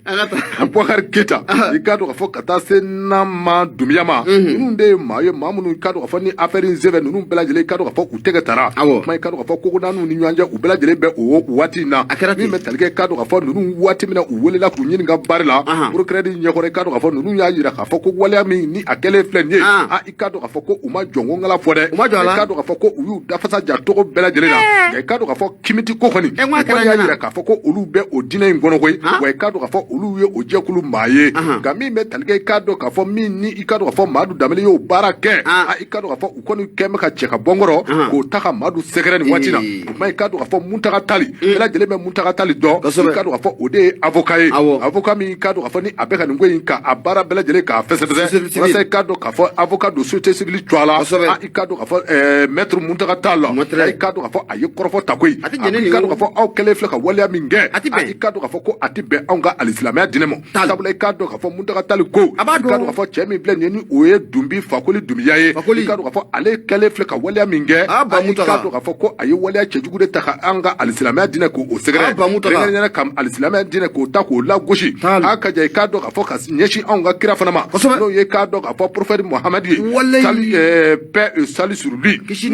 An ka taa. Abubakari Keyita, i k'a dɔn k'a fɔ ka taa se Nama Dunbiya ma, ninnu de ye maa ye, maa minnu k'a dɔn k'a fɔ ni affaire in senfɛ, ninnu bɛɛ lajɛlen, i k'a dɔn k'a fɔ u tɛgɛ tara. Kuma, i k'a dɔn k'a fɔ koko naaniw ni ɲɔgɔn cɛ, u bɛɛ lajɛlen bɛ o waati in na. A kɛra ten. Min bɛ tali kɛ, k'a dɔn k'a fɔ ninnu waati min na u welela k'u ɲininka baara la, procureur ɲɛkɔrɔ, i k'a dɔn k'a fɔ ninnu y'a jira k'a fɔ ko waleya min ni a kɛlen filɛ nin ye, i k'a dɔn k'a fɔ ko u ma jɔnko ŋala fɔ dɛ. U ma jɔ a la. I k'a dɔn k'a fɔ ko u y'u dafasa ja cogo bɛɛ lajɛlen na, nka i k'a dɔn k'a fɔ kimiti ko kɔni, u kɔni y'a jira k'a fɔ ko olu bɛ o diinɛ in kɔnɔ koyi, wa i k'a dɔn k'a fɔ olu ye o jɛkulu maa ye. Nka min bɛ tali kɛ, i k'a dɔn k'a fɔ min ni i k'a dɔn k'a fɔ Madu Danbele y'o baara kɛ, i k'a dɔn k'a fɔ u kɔni kɛn bɛ ka cɛ ka bɔ n kɔrɔ k'o ta ka Madu sɛgɛrɛ nin waati na. O tuma, i k'a dɔn k'a fɔ Muntaga Tali, bɛɛ lajɛlen bɛ Muntaga Tali dɔn, i k'a dɔn k'a fɔ o de ye avocat ye, avocat min, i k'a dɔn k'a fɔ ni a bɛ ka nin ko in ka a baara bɛɛ lajɛlen k'a fɛsɛfɛsɛ, walasa i k'a dɔn k'a fɔ avocat don société civile tɔgɔ la, i k'a dɔn k'a fɔ maître Muntaga Tali la, i k'a dɔn k'a fɔ a ye kɔrɔfɔ ta koyi, i k'a dɔn k'a fɔ aw kɛlen filɛ ka waleya min kɛ, i k'a dɔn k'a fɔ ko a tɛ bɛn anw ka alisilamɛya diinɛ ma, sabula i k'a dɔn k'a fɔ Muntaga Tali ko, i k'a dɔn k'a fɔ cɛ min filɛ nin ye, ni o ye Dunbi Fakoli Dunbiya ye, i k'a dɔn k'a fɔ ale kɛlen filɛ ka waleya min kɛ, i k'a dɔn k'a fɔ ko a ye waleya cɛjugu de ta ka an ka alisilamɛya diinɛ k'o sɛgɛrɛ, kɛrɛnkɛrɛnnenya ka alisilamɛya diinɛ k'o ta k'o lagosi. A ka ja, i k'a dɔn k'a fɔ ka ɲɛsin anw ka kira fana ma, n'o ye k'a dɔn k'a fɔ prophète Muhamadu ye, salut paix et salut sur lui, kisi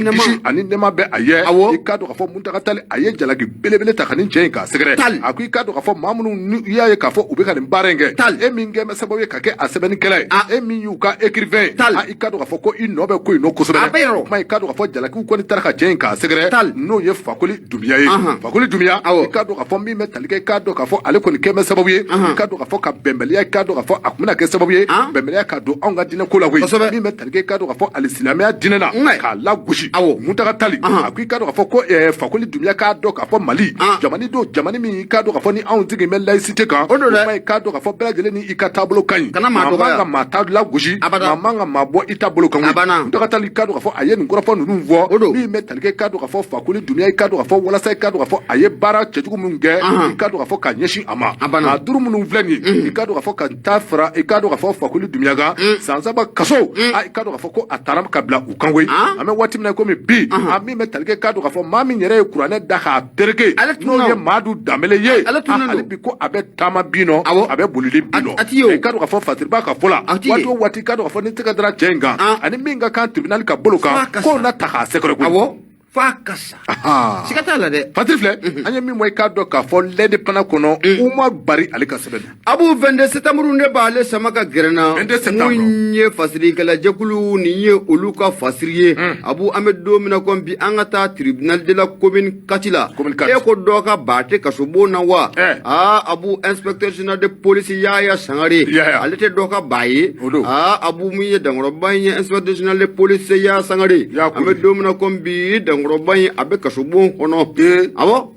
ani nɛɛma bɛ a ye. I k'a dɔn k'a fɔ Muntaga Tali a ye jalaki belebele ta ka nin cɛ in k'a sɛgɛrɛ. A ko i k'a dɔn k'a fɔ maa minnu i y'a ye k'a fɔ u bɛ ka nin baara in kɛ, e min kɛ bɛ sababu ye ka kɛ a sɛbɛnnikɛla ye, e min y'u ka écrivain ye, i k'a dɔn k'a fɔ ko i nɔ bɛ ko in nɔ kosɛbɛ. O kuma, i k'a dɔn k'a fɔ jalakiw kɔni taara ka cɛ in k'a sɛgɛrɛ, n'o ye Fakoli Dunbiya ye. Fakoli Dunbiya, i k'a dɔn k'a fɔ min bɛ tali kɛ, i k'a dɔn k'a fɔ ale kɔni kɛ bɛ sababu ye, i k'a dɔn k'a fɔ ka bɛnbaliya, i k'a dɔn k'a fɔ a tun bɛna kɛ sababu ye bɛnbaliya ka don anw ka diinɛ ko la koyi, min bɛ tali kɛ, i k'a dɔn k'a fɔ alisilamɛya diinɛ na k'a lagosi. Muntaga Tali a ko i k'a dɔn k'a fɔ ko Fakoli Dunbiya k'a dɔn k'a fɔ Mali jamana don, jamana min i k'a dɔn k'a fɔ ni anw sigi bɛ laïcité kan, o kuma i k'a dɔn k'a fɔ bɛɛ lajɛlen ni i ka taabolo ka ɲi, maa man ka maa ta lagosi, maa man ka maa bɔ i ta bolo kan koyi. Muntaga Tali, i k'a dɔn k'a fɔ a ye nin kɔrɔfɔ ninnu fɔ, min bɛ tali kɛ, i k'a dɔn k'a fɔ Fakoli Dunbiya, i k'a dɔn k'a fɔ walasa i k'a dɔn k'a fɔ a ye baara cɛjugu minnu kɛ, i k'a dɔn k'a fɔ ka ɲɛsin a ma, maa duuru minnu filɛ nin ye, i k'a dɔn k'a fɔ ka taa fara, i k'a dɔn k'a fɔ Fakoli Dunbiya kan, san 3 kaso, i k'a dɔn k'a fɔ ko a taara ka bila u kan koyi. An bɛ waati min na komi bi, a min bɛ tali kɛ, k'a dɔn k'a fɔ maa min yɛrɛ ye kuranɛ kuranɛ da k'a tereke n'o ye Madu Danbele ye hali bi ko a bɛ taama bin nɔ a bɛ bolili bin nɔ i k'a dɔn k'a fɔ Fasiriba ka fɔ la waati o waati i k'a dɔn k'a fɔ ni tɛgɛ dara cɛ in kan ani min ka kan tribunal ka bolo kan k'o na ta k'a sɛgɛrɛ koyi. F'a ka sa siga t'a la dɛ. Fatiri filɛ, an ye min bɔ i k'a dɔn k'a fɔ L'Indépendant kɔnɔ, Umar Bari ale ka sɛbɛn don. Abu, 22 septembre ne b'ale sama ka gɛrɛ na. 22 septembre. Mun ye fasirikɛla jɛkulu nin ye, olu ka fasiri ye. Abu, an bɛ don min na komi bi, an ka taa tribunal de la commune 4 la. Commune 4. E ko dɔ ka ba tɛ kasobon na wa? Eh. Aa Abu, inspecteur général de police Yaya Sangare, Yaya. ale tɛ dɔ ka ba ye. O don. Aa Abu, min ye dankɔrɔba in ye, inspecteur général de police Yaya Sangare, Ya an bɛ don min na komi bi, dankɔrɔba in a bɛ kasobon kɔnɔ. Ee. Awɔ.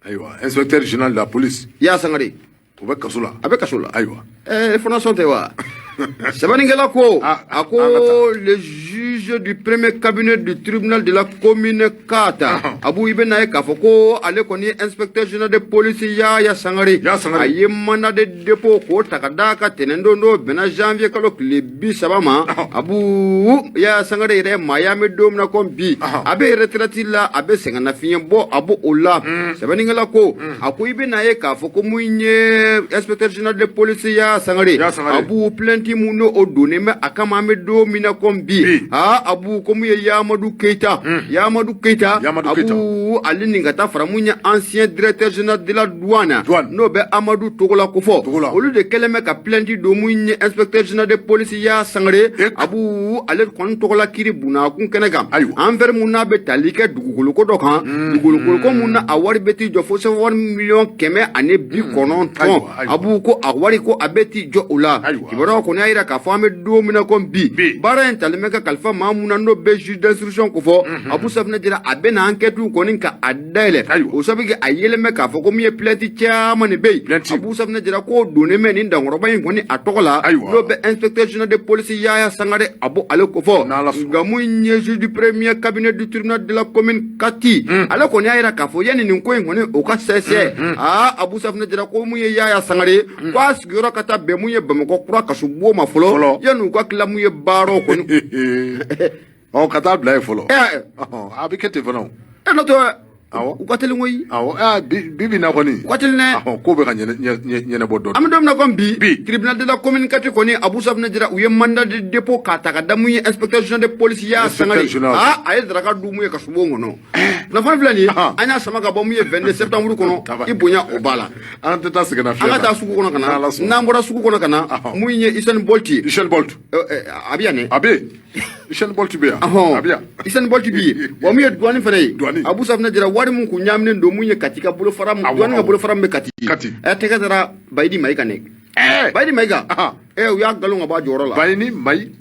Ayiwa, inspecteur général de la police Yaya Sangare. O bɛ kaso la. A bɛ kaso la. Ayiwa. Ɛɛ, fana sɔn tɛ wa? Sɛbɛnnikɛla ko, Ah, a an ka ko le juge du premier cabinet du tribunal de la commune 4, Abu, i bɛ n'a ye k'a fɔ ko ale kɔni ye inspecteur général de police Yaya Sangare, Yaya Sangare. a ye mandat de dépôt k'o ta ka d'a kan tɛnɛndon don bɛnna janvier kalo tile 30 ma. Abu, Yaya Sangare yɛrɛ ye maa ye, an bɛ don min na komi bi, a bɛ retraite la, a bɛ sɛgɛnnafiɲɛ bɔ, a b'o o la. Sɛbɛnnikɛla ko, a ko i bɛ n'a ye k'a fɔ ko mun ye inspecteur général de police Yaya Sangare, Yaya Sangare. Abu, plainte mun n'o o donnen bɛ a kama, an bɛ don min na komi bi, Bi. Aa Abu, ko mun ye Yamadu Keyita, Yamadu Keyita, Yamadu Keyita. Abu, ale nin ka taa fara mun ye ancien directeur général de la douane, Douane. n'o bɛ Amadu Togola kofɔ, Togola. olu de kɛlen bɛ ka plainte don mun ye inspecteur général de police Yaya Sangare, Ek. Abu, ale kɔni tɔgɔla kiri bunakun kɛnɛ kan, Ayiwa. affaire mun n'a bɛ tali kɛ dugukoloko dɔ kan, dugukoloko mun na a wari bɛ t'i jɔ fo CFA wari miliyɔn 190. Ayiwa, ayiwa. Abu, ko a wari ko a bɛ t'i jɔ o la. Ayiwa. Kibaruyaw kɔni y'a jira k'a fɔ an bɛ don min na komi bi, Bi. baara in talen bɛ ka kalifa maa mun na, n'o bɛ juge d'instruction kofɔ, Abu Safinɛ Jara, a bɛ na enquête kɔni ka a dayɛlɛ. Ayiwa. O sabu kɛ a yelen bɛ k'a fɔ ko min ye plainte caman de bɛ yen. Plainte. Abu Safinɛ Jara k'o donnen bɛ nin dankɔrɔba in kɔni a tɔgɔ la, Ayiwa. n'o bɛ inspecteur général de police Yaya Sangare, a b'o ale kofɔ. N'Ala sɔnna. Nka mun ye juge du premier cabinet du tribunal de la commune 4, ale kɔni y'a jira k'a fɔ yanni nin ko in kɔni o ka sɛsɛ, aa Abu Safinɛ Jara, ko mun ye Yaya Sangare, ko a sigiyɔrɔ ka taa bɛn mun ye Bamakɔ kura kasobon ma fɔlɔ, Fɔlɔ. yanni u ka tila mun ye baaraw kɔni. Ɔ, ka taa bila yen fɔlɔ. Ɛ. Ɔhɔn, a bɛ kɛ ten fana o. Ɛ, n'o tɛ, Awɔ. u ka teli koyi. Awɔ, aa, bi bi bi na kɔni. U ka teli dɛ. Ɔhɔn, ko bɛ ka ɲɛnabɔ dɔɔnin. An bɛ don min na komi bi, Bi. tribunal de la commune 4 kɔni, Abu Safinɛ Jara, u ye mandat de dépôt k'a ta ka da mun ye inspecteur général de police Yaya Inspecteur Sangare, général. aa, a ye daraka dun mun ye kasobon kɔnɔ. Kunnafoni filɛ nin ye, an y'a sama ka bɔ mun ye 22 septembre kɔnɔ, i bonya o b'a la. An tɛ taa sɛgɛnnafiɲɛ An ka na. taa sugu kɔnɔ ka na. N'Ala sɔnna. N'an bɔra sugu kɔnɔ ka na, mun ye Usain Bolt ye. Usain Bolt. A bɛ yan dɛ. A bɛ yen, Usain Bolt bɛ yan. Ɔhɔn. A bɛ yan. Usain Bolt bi yen wa. Mun ye douane fana ye, Douane. Abu Safinɛ Jara, wari mun kun ɲaaminen don mun ye Kati ka bolofara mun, douane ka bolofara min bɛ Kati. Kati. Ɛ, tɛgɛ dara Bayidi Mayiga ne. Ɛɛ. Bayidi Mayiga. Ahan. Ɛ, u y'a galon ka bɔ a jɔyɔrɔ la. Bayini Mayi.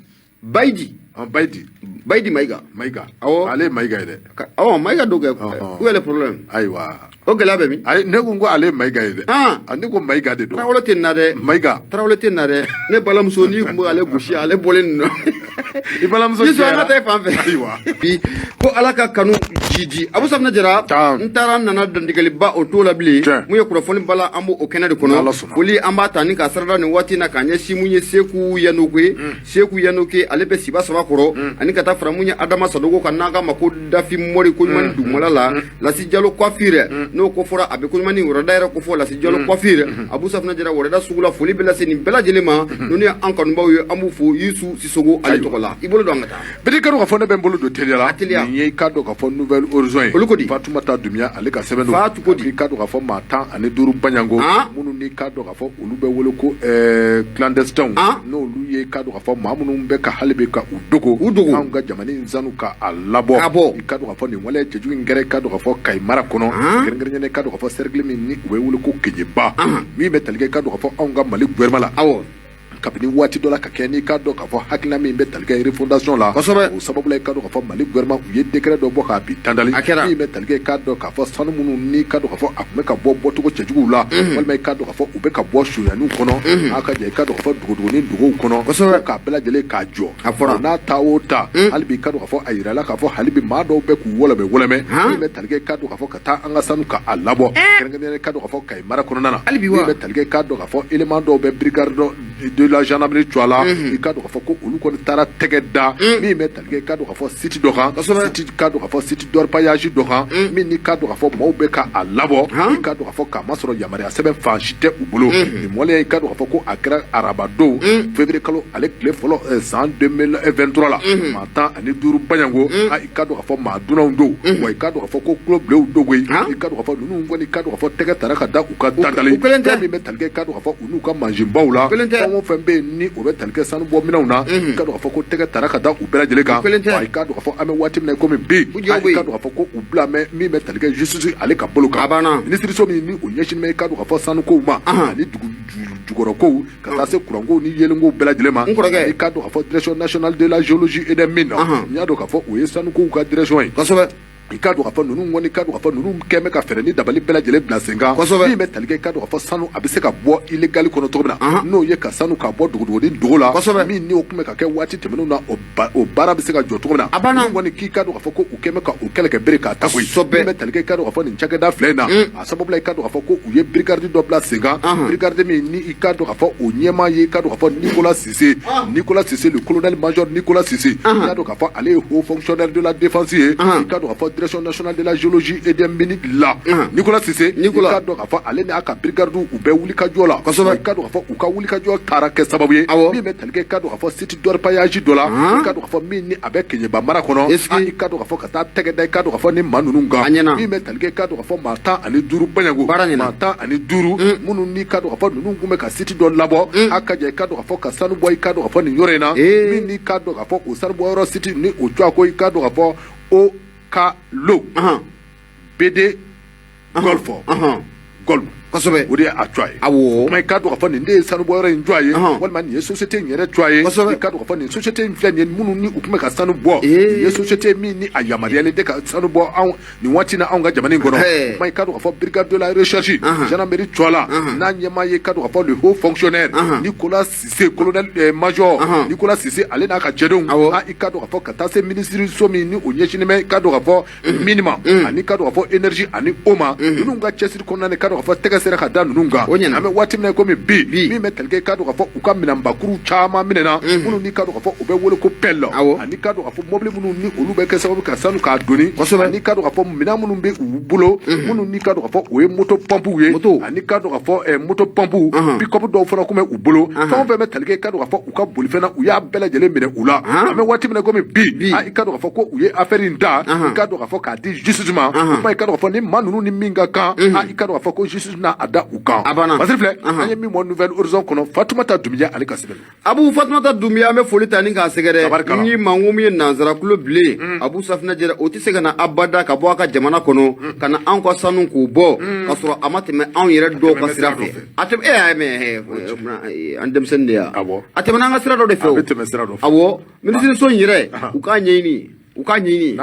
Bayidi. Ɔn, Bayidi. Bayidi Mayiga. Mayiga. Awɔ. Ale ye Mayiga ye dɛ. Awɔ, Mayiga don kɛ. Ɔhɔn. Où est le problème? Ayiwa. O gɛlɛya bɛ min? Ayi, ne ko ko ale ye Mayiga ye dɛ. Ah. A, ne ko Mayiga de don. Tarawele tɛ nin na dɛ. Mayiga. Tarawele tɛ nin na dɛ. Ne balimamuso, n'i tun bɛ ale gosi, ale bɔlen nin. I balimamuso. Yesu, an ka taa e fan fɛ. Ayiwa. Bi ko Ala ka kanu jidi. Abu Safinɛ Jara, Taa. n taara n nana dantigɛliba o t'o la bilen. Tiɲɛ. Mun ye kunnafoni bala, an b'o kɛnɛ de kɔnɔ. N'Ala sɔnna. Foli an b'a ta ni ka sarada nin waati na k'a ɲɛsin mun ye Seku Yanoke ye. Seku Yanoke, ale bɛ Siba saba kɔrɔ, ani ka taa fara mun ye Adama Sadogo kan, n'an k'a ma ko Dafi Mɔri ko ɲuman ni dugumala la, Lasi Jalo coiffure, n'o ko fɔra, a bɛ ko ɲuman ni wɛrɛda yɛrɛ ko fɔ, Lasi Jalo coiffure, Abu Safinɛ Jara, wɛrɛda sugu la. Foli bɛ lase nin bɛɛ lajɛlen ma, ninnu ye an kanubaw ye, an b'u fo Yusu Sisogo ale tɔgɔ la. I bolo don, an ka taa. Bɛɛ ka dɔn k'a fɔ ne bɛ n bolo don teliya la. A teliya. Nin ye i ka dɔn k'a fɔ Nouvel Horizon ye. Olu ko di? Fatumata Dunbiya ale ka sɛbɛn don. Fatu ko di? I ka dɔn k'a fɔ maa 15 baɲango, minnu n'i ka dɔn k'a fɔ olu bɛ wele ko clandestins, n'olu ye i ka dɔn k'a fɔ maa minnu bɛ ka hali bi ka u dogo. U dogo. Anw ka jamana in sanu ka a labɔ. K'a bɔ. I ka dɔn k'a fɔ nin waleya cɛjugu in kɛra i ka dɔn k'a fɔ Kayi mara kɔnɔ, kɛrɛnkɛrɛnnenya i ka dɔn k'a fɔ cercle min ni u bɛ wele ko Keɲeba, min bɛ tali kɛ i ka dɔn k'a fɔ anw ka Mali gouvernement la. Kabini waati dɔ la ka kɛ n'i k'a dɔn k'a fɔ hakilina min bɛ tali kɛ refondation la, o sababu la i ka dɔn k'a fɔ Mali gouvernement u ye décret dɔ bɔ k'a bi tandali, A kɛra. min bɛ tali kɛ i k'a dɔn k'a fɔ sanu minnu n'i ka dɔn k'a fɔ a tun bɛ ka bɔ bɔcogo cɛjuguw la, walima i k'a dɔn k'a fɔ u bɛ ka bɔ sonyaniw kɔnɔ, a ka jɛ i ka dɔn k'a fɔ dogodogonin dogow kɔnɔ, ko k'a bɛɛ lajɛlen k'a jɔ. A fɔra. O n'a ta o ta, hali bi i ka dɔn k'a fɔ a yirala k'a fɔ hali bi maa dɔw bɛ k'u wɔlɔmɛ wɔlɔmɛ, min bɛ tali kɛ i k'a dɔn k'a fɔ ka taa an ka sanu ka a labɔ, kɛrɛnkɛrɛnnenya i ka dɔn k'a fɔ Kayi mara kɔnɔna na, Hali bi wa? min bɛ tali kɛ i k'a dɔn k'a fɔ élément dɔw bɛ brigade dɔ de la gendarmerie tɔgɔ la, i k'a dɔn k'a fɔ ko olu kɔni taara tɛgɛ da min bɛ tali kɛ, i k'a dɔn k'a fɔ site dɔ kan, site, k'a dɔn k'a fɔ site d'orpaillage dɔ kan, min n'i k'a dɔn k'a fɔ maaw bɛ ka a labɔ, i k'a dɔn k'a fɔ k'a masɔrɔ yamaruya sɛbɛn fan si tɛ u bolo. Nin waleya, i k'a dɔn k'a fɔ ko a kɛra araba don, février kalo ale tile fɔlɔ, san 2023 la. Maa 15 baɲanko, i k'a dɔn k'a fɔ maa dunanw don wa, i k'a dɔn k'a fɔ ko tulo bilenw don koyi. I k'a dɔn k'a fɔ ninnu kɔni, i k'a dɔn k'a fɔ tɛgɛ tara ka da u ka dandali fɛn min bɛ tali kɛ, i k'a dɔn k'a fɔ u n'u ka mansinbaw la, fɛn o fɛn bɛ yen ni o bɛ tali kɛ sanu bɔ minɛnw na, i k'a dɔn k'a fɔ ko tɛgɛ tara ka da u bɛɛ lajɛlen kan. Wa i k'a dɔn k'a fɔ an bɛ waati min na komi bi, i k'a dɔn k'a fɔ ko u bila mɛ min bɛ tali kɛ justice ale ka bolo kan, minisiriso min ni o ɲɛsinnen bɛ, i k'a dɔn k'a fɔ sanukow ma ani dugu jukɔrɔkow, ka taa se kurankow ni yeelenkow bɛɛ lajɛlen ma. N kɔrɔkɛ. I k'a dɔn k'a fɔ direction nationale de la géologie et des mines, n y'a dɔn k'a fɔ o ye sanukow ka direction ye. I k'a dɔn k'a fɔ ninnu kɔni, i k'a dɔn k'a fɔ ninnu kɛn bɛ ka fɛɛrɛ ni dabali bɛɛ lajɛlen bila sen kan, min bɛ tali kɛ, i k'a dɔn k'a fɔ sanu a bɛ se ka bɔ illégal kɔnɔ cogo min na, n'o ye ka sanu ka bɔ dogodogonin dogo la, min ni o tun bɛ ka kɛ waati tɛmɛnenw na, o baara bɛ se ka jɔ cogo min na. A banna. Ninnu kɔni k'i k'a dɔn k'a fɔ ko u kɛn bɛ ka o kɛlɛ kɛ bere k'a ta koyi. Min bɛ tali kɛ, i k'a dɔn k'a fɔ nin cakɛda fila in na, a sababu la, i k'a dɔn k'a fɔ ko u ye brigade dɔ bila sen kan, brigade min ni i k'a dɔn k'a fɔ o ɲɛmaa ye, i k'a dɔn k'a fɔ Nicolas Cissé, Nicolas Cissé, le colonel major Nicolas Cissé. I k'a dɔn k'a fɔ ale ye haut fonctionnaire de la défense ye, i k'a dɔn k'a fɔ direction nationale de la géologie et des mines la. Nicolas Cissé, i k'a dɔn k'a fɔ ale n'a ka brigade u bɛ wuli ka jɔ la. I k'a dɔn k'a fɔ u ka wuli ka jɔ taara kɛ sababu ye min bɛ tali kɛ, i k'a dɔn k'a fɔ site d'orpaillage dɔ la, i k'a dɔn k'a fɔ min ni a bɛ Keɲeba mara kɔnɔ, i k'a dɔn k'a fɔ ka taa tɛgɛ da, i k'a dɔn k'a fɔ ni maa ninnu kan, min bɛ tali kɛ, i k'a dɔn k'a fɔ maa 15 baɲanko, maa 15 minnu n'i k'a dɔn k'a fɔ ninnu tun bɛ ka site dɔ labɔ, a ka jɛ, i k'a dɔn k'a fɔ ka sanu bɔ, i k'a dɔn k'a fɔ nin yɔrɔ in na, min n'i k'a dɔn k'a fɔ o sanu bɔ yɔrɔ site ni o tɔgɔ ko, i k'a dɔn k'a fɔ o ka lo BD Golf Golf. O de ye a tɔgɔ ye. Kuma, i k'a dɔn k'a fɔ nin de ye sanubɔyɔrɔ in tɔgɔ ye, walima nin ye société in yɛrɛ tɔgɔ ye. I k'a dɔn k'a fɔ nin société in filɛ nin ye, minnu ni u tun bɛ ka sanu bɔ, nin ye société min ni a yamaruyalen tɛ ka sanu bɔ anw nin waati na anw ka jamana in kɔnɔ. Kuma, i k'a dɔn k'a fɔ brigade de la recherche gendarmerie tɔgɔ la, n'a ɲɛmaa ye, i k'a dɔn k'a fɔ le haut fonctionnaire Nicolas Cissé, colonel major Nicolas Cissé, ale n'a ka cɛdenw, i k'a dɔn k'a fɔ ka taa se ministre so min ni o ɲɛsinnen bɛ, i k'a dɔn k'a fɔ mine ma, ani k'a dɔn k'a fɔ énergie ani eau ma, ninnu ka cɛsiri kɔnɔna na, i k'a dɔn k'a fɔ tɛgɛ sera ka da ninnu kan. An bɛ waati min na komi bi, min bɛ tali kɛ, i k'a dɔn k'a fɔ u ka minɛnbakuru caman minɛna, minnu n'i k'a dɔn k'a fɔ u bɛ wele ko pelle, ani k'a dɔn k'a fɔ mobili minnu ni olu bɛ kɛ sababu ka sanu k'a doni, ani k'a dɔn k'a fɔ minɛn minnu bɛ u bolo, minnu n'i k'a dɔn k'a fɔ o ye moto pompe ye, ani k'a dɔn k'a fɔ moto pompe pick-up dɔw fana tun bɛ u bolo. Fɛn o fɛn bɛ tali kɛ, i k'a dɔn k'a fɔ u ka bolifɛn na, u y'a bɛɛ lajɛlen minɛ u la. An bɛ waati min na komi bi, i k'a dɔn k'a fɔ ko u ye affaire in ta, i k'a dɔn k'a fɔ k'a di justice ma. Kuma, i k'a dɔn k'a fɔ ni maa ninnu ni min ka kan, i k'a dɔn k'a fɔ ko justice na a da u kan. A banna. Basiri filɛ, an ye min bɔ Nouvel Horizon kɔnɔ, Fatumata Dunbiya ale ka sɛbɛn. Abu Fatumata Dunbiya, an bɛ foli ta ni k'a sɛgɛrɛ. N y'i ma n ko min ye nanzara kulo bilen, Abu Safinɛ jɛrɛ, o tɛ se ka na abada ka bɔ a ka jamana kɔnɔ ka na anw ka sanu k'o bɔ ka sɔrɔ a ma tɛmɛ anw yɛrɛ dɔw ka sira fɛ. A tɛmɛ e y'a mɛn, an denmisɛnnin de ya, a tɛmɛna an ka sira dɔ de fɛ o. A bɛ tɛmɛ sira dɔ fɛ. Awɔ, minisiriso in yɛrɛ, u k'a ɲɛɲini, u k'a ɲɛɲini,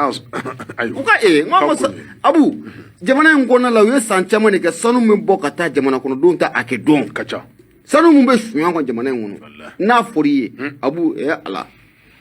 u ka n ko Abu, jamana in kɔnɔna la, u ye san caman de kɛ, sanu min bɔ ka taa jamana kɔnɔdenw ta a kɛ dɔn ka ca. Sanu mun bɛ sunya kɔ jamana in kɔnɔ, n'a fɔr'i ye, Abu, Ala,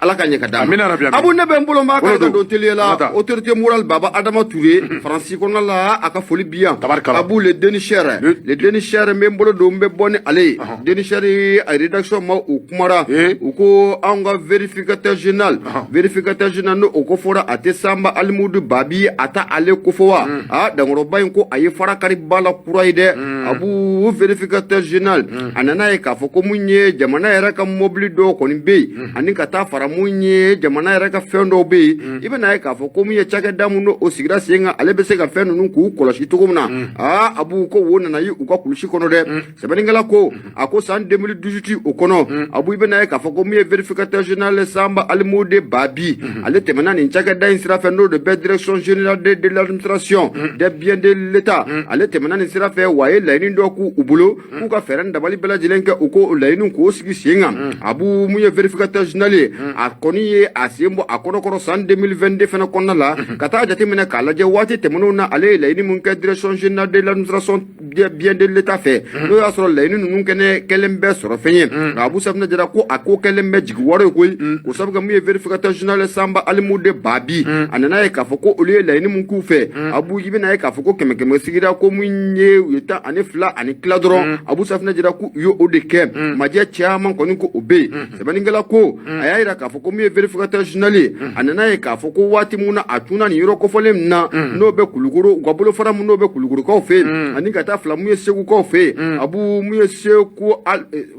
Ala ka ɲɛ ka d'a ma. Abu, ne bɛ n bolo n b'a kari ka don teliya la. Autorité morale Baba Adama Touré, Faransi kɔnɔna la, a ka foli bi yan. Abu, le dénicheur, le dénicheur, n bɛ n bolo don, n bɛ bɔ ni ale ye. Dénicheur a rédaction ma, u kumara, u ko anw ka vérificateur général, vérificateur général n'o o ko fɔra, a tɛ Sanba Alimudu Babi, a ta ale ko fɔ wa. A dankɔrɔba in ko a ye fara kari ba la kura ye dɛ. Abu, vérificateur général a nana ye k'a fɔ ko mun ye jamana yɛrɛ ka mobili dɔw kɔni bɛ yen, ani ka taa fara mun ye jamana yɛrɛ ka fɛn dɔw bɛ yen, i bɛna ye k'a fɔ ko mun ye cakɛda mun o sigira sen kan, ale bɛ se ka fɛn ninnu k'u kɔlɔsi cogo min na. Aa Abu, ko wo nana ye u ka kulusi kɔnɔ dɛ. Sɛbɛnnikɛla ko a ko san 2018 o kɔnɔ, Abu, i bɛna ye k'a fɔ ko mun ye vérificateur général Sanba Alimude Babi, ale tɛmɛna nin cakɛda in sira fɛ, n'o de bɛ direction générale de l'administration des biens de l'État. Ale tɛmɛna nin sira fɛ wa, a ye laɲini dɔ k'u bolo k'u ka fɛɛrɛ ni dabali bɛɛ lajɛlen kɛ, u ko o laɲini k'o sigi sen kan. Abu, mun ye vérificateur général ye, a A kɔni ye a sen bɔ a kɔnɔkɔrɔ san 2022 fana kɔnɔna la, ka taa jateminɛ k'a lajɛ waati tɛmɛnenw na, ale ye laɲini min kɛ Direction générale de l'administration des biens de l'État fɛ, n'o y'a sɔrɔ laɲini ninnu kɛnɛ kɛlen bɛ sɔrɔ fɛn ye. Nka Abu Safinɛ Jara ko a ko kɛlen bɛ jigi wari ye koyi, k'o sabu kɛ mun ye, vérificateur général Sanba Alimude Babi, a nana ye k'a fɔ ko olu ye laɲini min k'u fɛ, Abu, i bɛna ye k'a fɔ ko kɛmɛ kɛmɛ sigira ko mun ye, u ye 12 dɔrɔn. Abu Safinɛ Jara ko u ye o de kɛ, majɛ caman kɔni ko o bɛ yen. Sɛbɛnnikɛla ko a y'a yira k'a fɔ ko min ye vérificateur général ye, a nana ye k'a fɔ ko waati mun na a cunna nin yɔrɔ kofɔlen min na, n'o bɛ Kulukoro, u ka bolofara mun n'o bɛ Kulukorokaw fɛ yen, ani ka taa fila mun ye Segukaw fɛ yen, Abu, mun ye Segu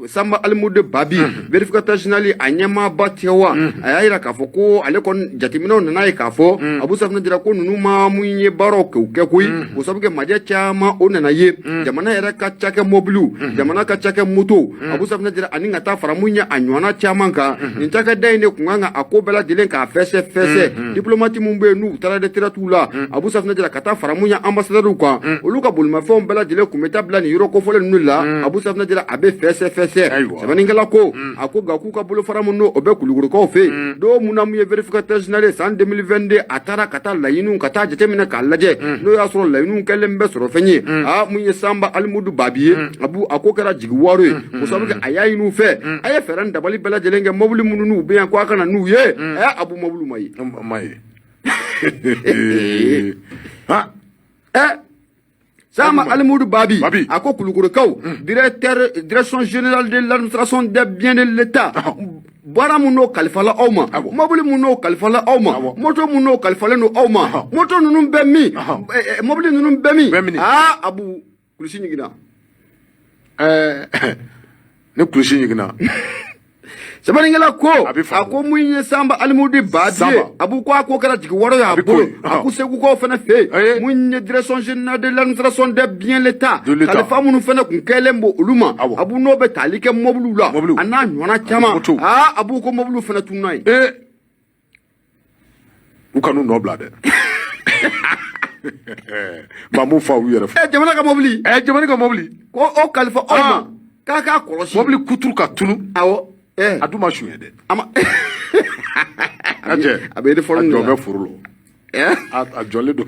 Sanba Alimude Babi, vérificateur général, a ɲɛmaaba tɛ wa, a y'a yira k'a fɔ ko ale kɔni jateminɛw nana ye k'a fɔ, Abu Safinɛ Jara ko ninnu ma mun ye baaraw kɛ u kɛ koyi, o sabu kɛ majɛ caman o nana ye jamana yɛrɛ ka cakɛ mɔbiliw, jamana ka cakɛ moto, Abu Safinɛ Jara, ani ka taa fara mun ye a ɲɔgɔnna caman kan. Nin cakɛda in de kun kan ka a ko bɛɛ lajɛlen k'a fɛsɛ fɛsɛ. Diplomate mun bɛ yen n'u taara retraite la, Abu Safinɛ Jara, ka taa fara mun ye ambassadeur kan, olu ka bolimafɛnw bɛɛ lajɛlen kun bɛ taa bila nin yɔrɔ kofɔlen ninnu la. Abu Safinɛ Jara, a bɛ fɛsɛ fɛsɛ. Sɛbɛnnikɛla ko a ko nka k'u ka bolofara mun n'o bɛ Kulukorokaw fɛ yen, don mun na mun ye vérificateur général ye san 2022, a taara ka taa laɲiniw ka taa jateminɛ k'a lajɛ, n'o y'a sɔrɔ laɲiniw kɛlen bɛ sɔrɔ fɛn ye. Aa, mun ye Sanba Alimudu Babi ye, Abu, a ko kɛra jigi waro ye, o sababu kɛ a y'a ɲini u fɛ, a ye fɛɛrɛ ni dabali bɛɛ lajɛlen kɛ, mobili minnu n'u bɛ yan ko a ka na n'u ye, ɛ, Abu, mobili ma ye. Ma ye. Ha. Ɛ, Sama Alimudu Babi, Babi. A ko Kulukorokaw, directeur Direction générale de l'administration des biens de l'État, baara mun n'o kalifala aw ma, mobili mun n'o kalifala aw ma, moto mun n'o kalifalen don aw ma, moto ninnu bɛ min, mobili ninnu bɛ min? Bɛ min? Aa, Abu, kulusi ɲiginna. Ɛɛ, ni kulusi ɲiginna. Sɛbɛnnikɛla ko A bɛ faamu. A ko mun ye Sanba Alimudi Babi ye, Sanba. Abu ko a ko kɛra jigi wɔɔrɔ ye a bɛ bolo. ko ye. A ko Segukaw fana fɛ Aye. yen, mun ye Direction générale de l'administration des biens l'État, De l'État. kalifa minnu fana kun kɛlen b'o olu ma, Abu, n'o bɛ tali kɛ mɔbiliw la, Mɔbiliw. a n'a ɲɔgɔnna caman. Motow. Aa, Abu, ko mɔbiliw fana tununa yen. Ee, u kan'u nɔ bila dɛ, maa m'u fa u yɛrɛ fɛ. Ɛ, jamana ka mɔbili. Ɛ, jamana ka mɔbili. Ko o kalifa aw ma k'a k'a kɔlɔsi. Mɔbili kuturu ka tunu. Awɔ, ɛ. A dun ma suɲɛ dɛ. A ma A cɛ. A bɛ uniforme A de jɔ la. bɛ foro la. Ɛ. A jɔlen don,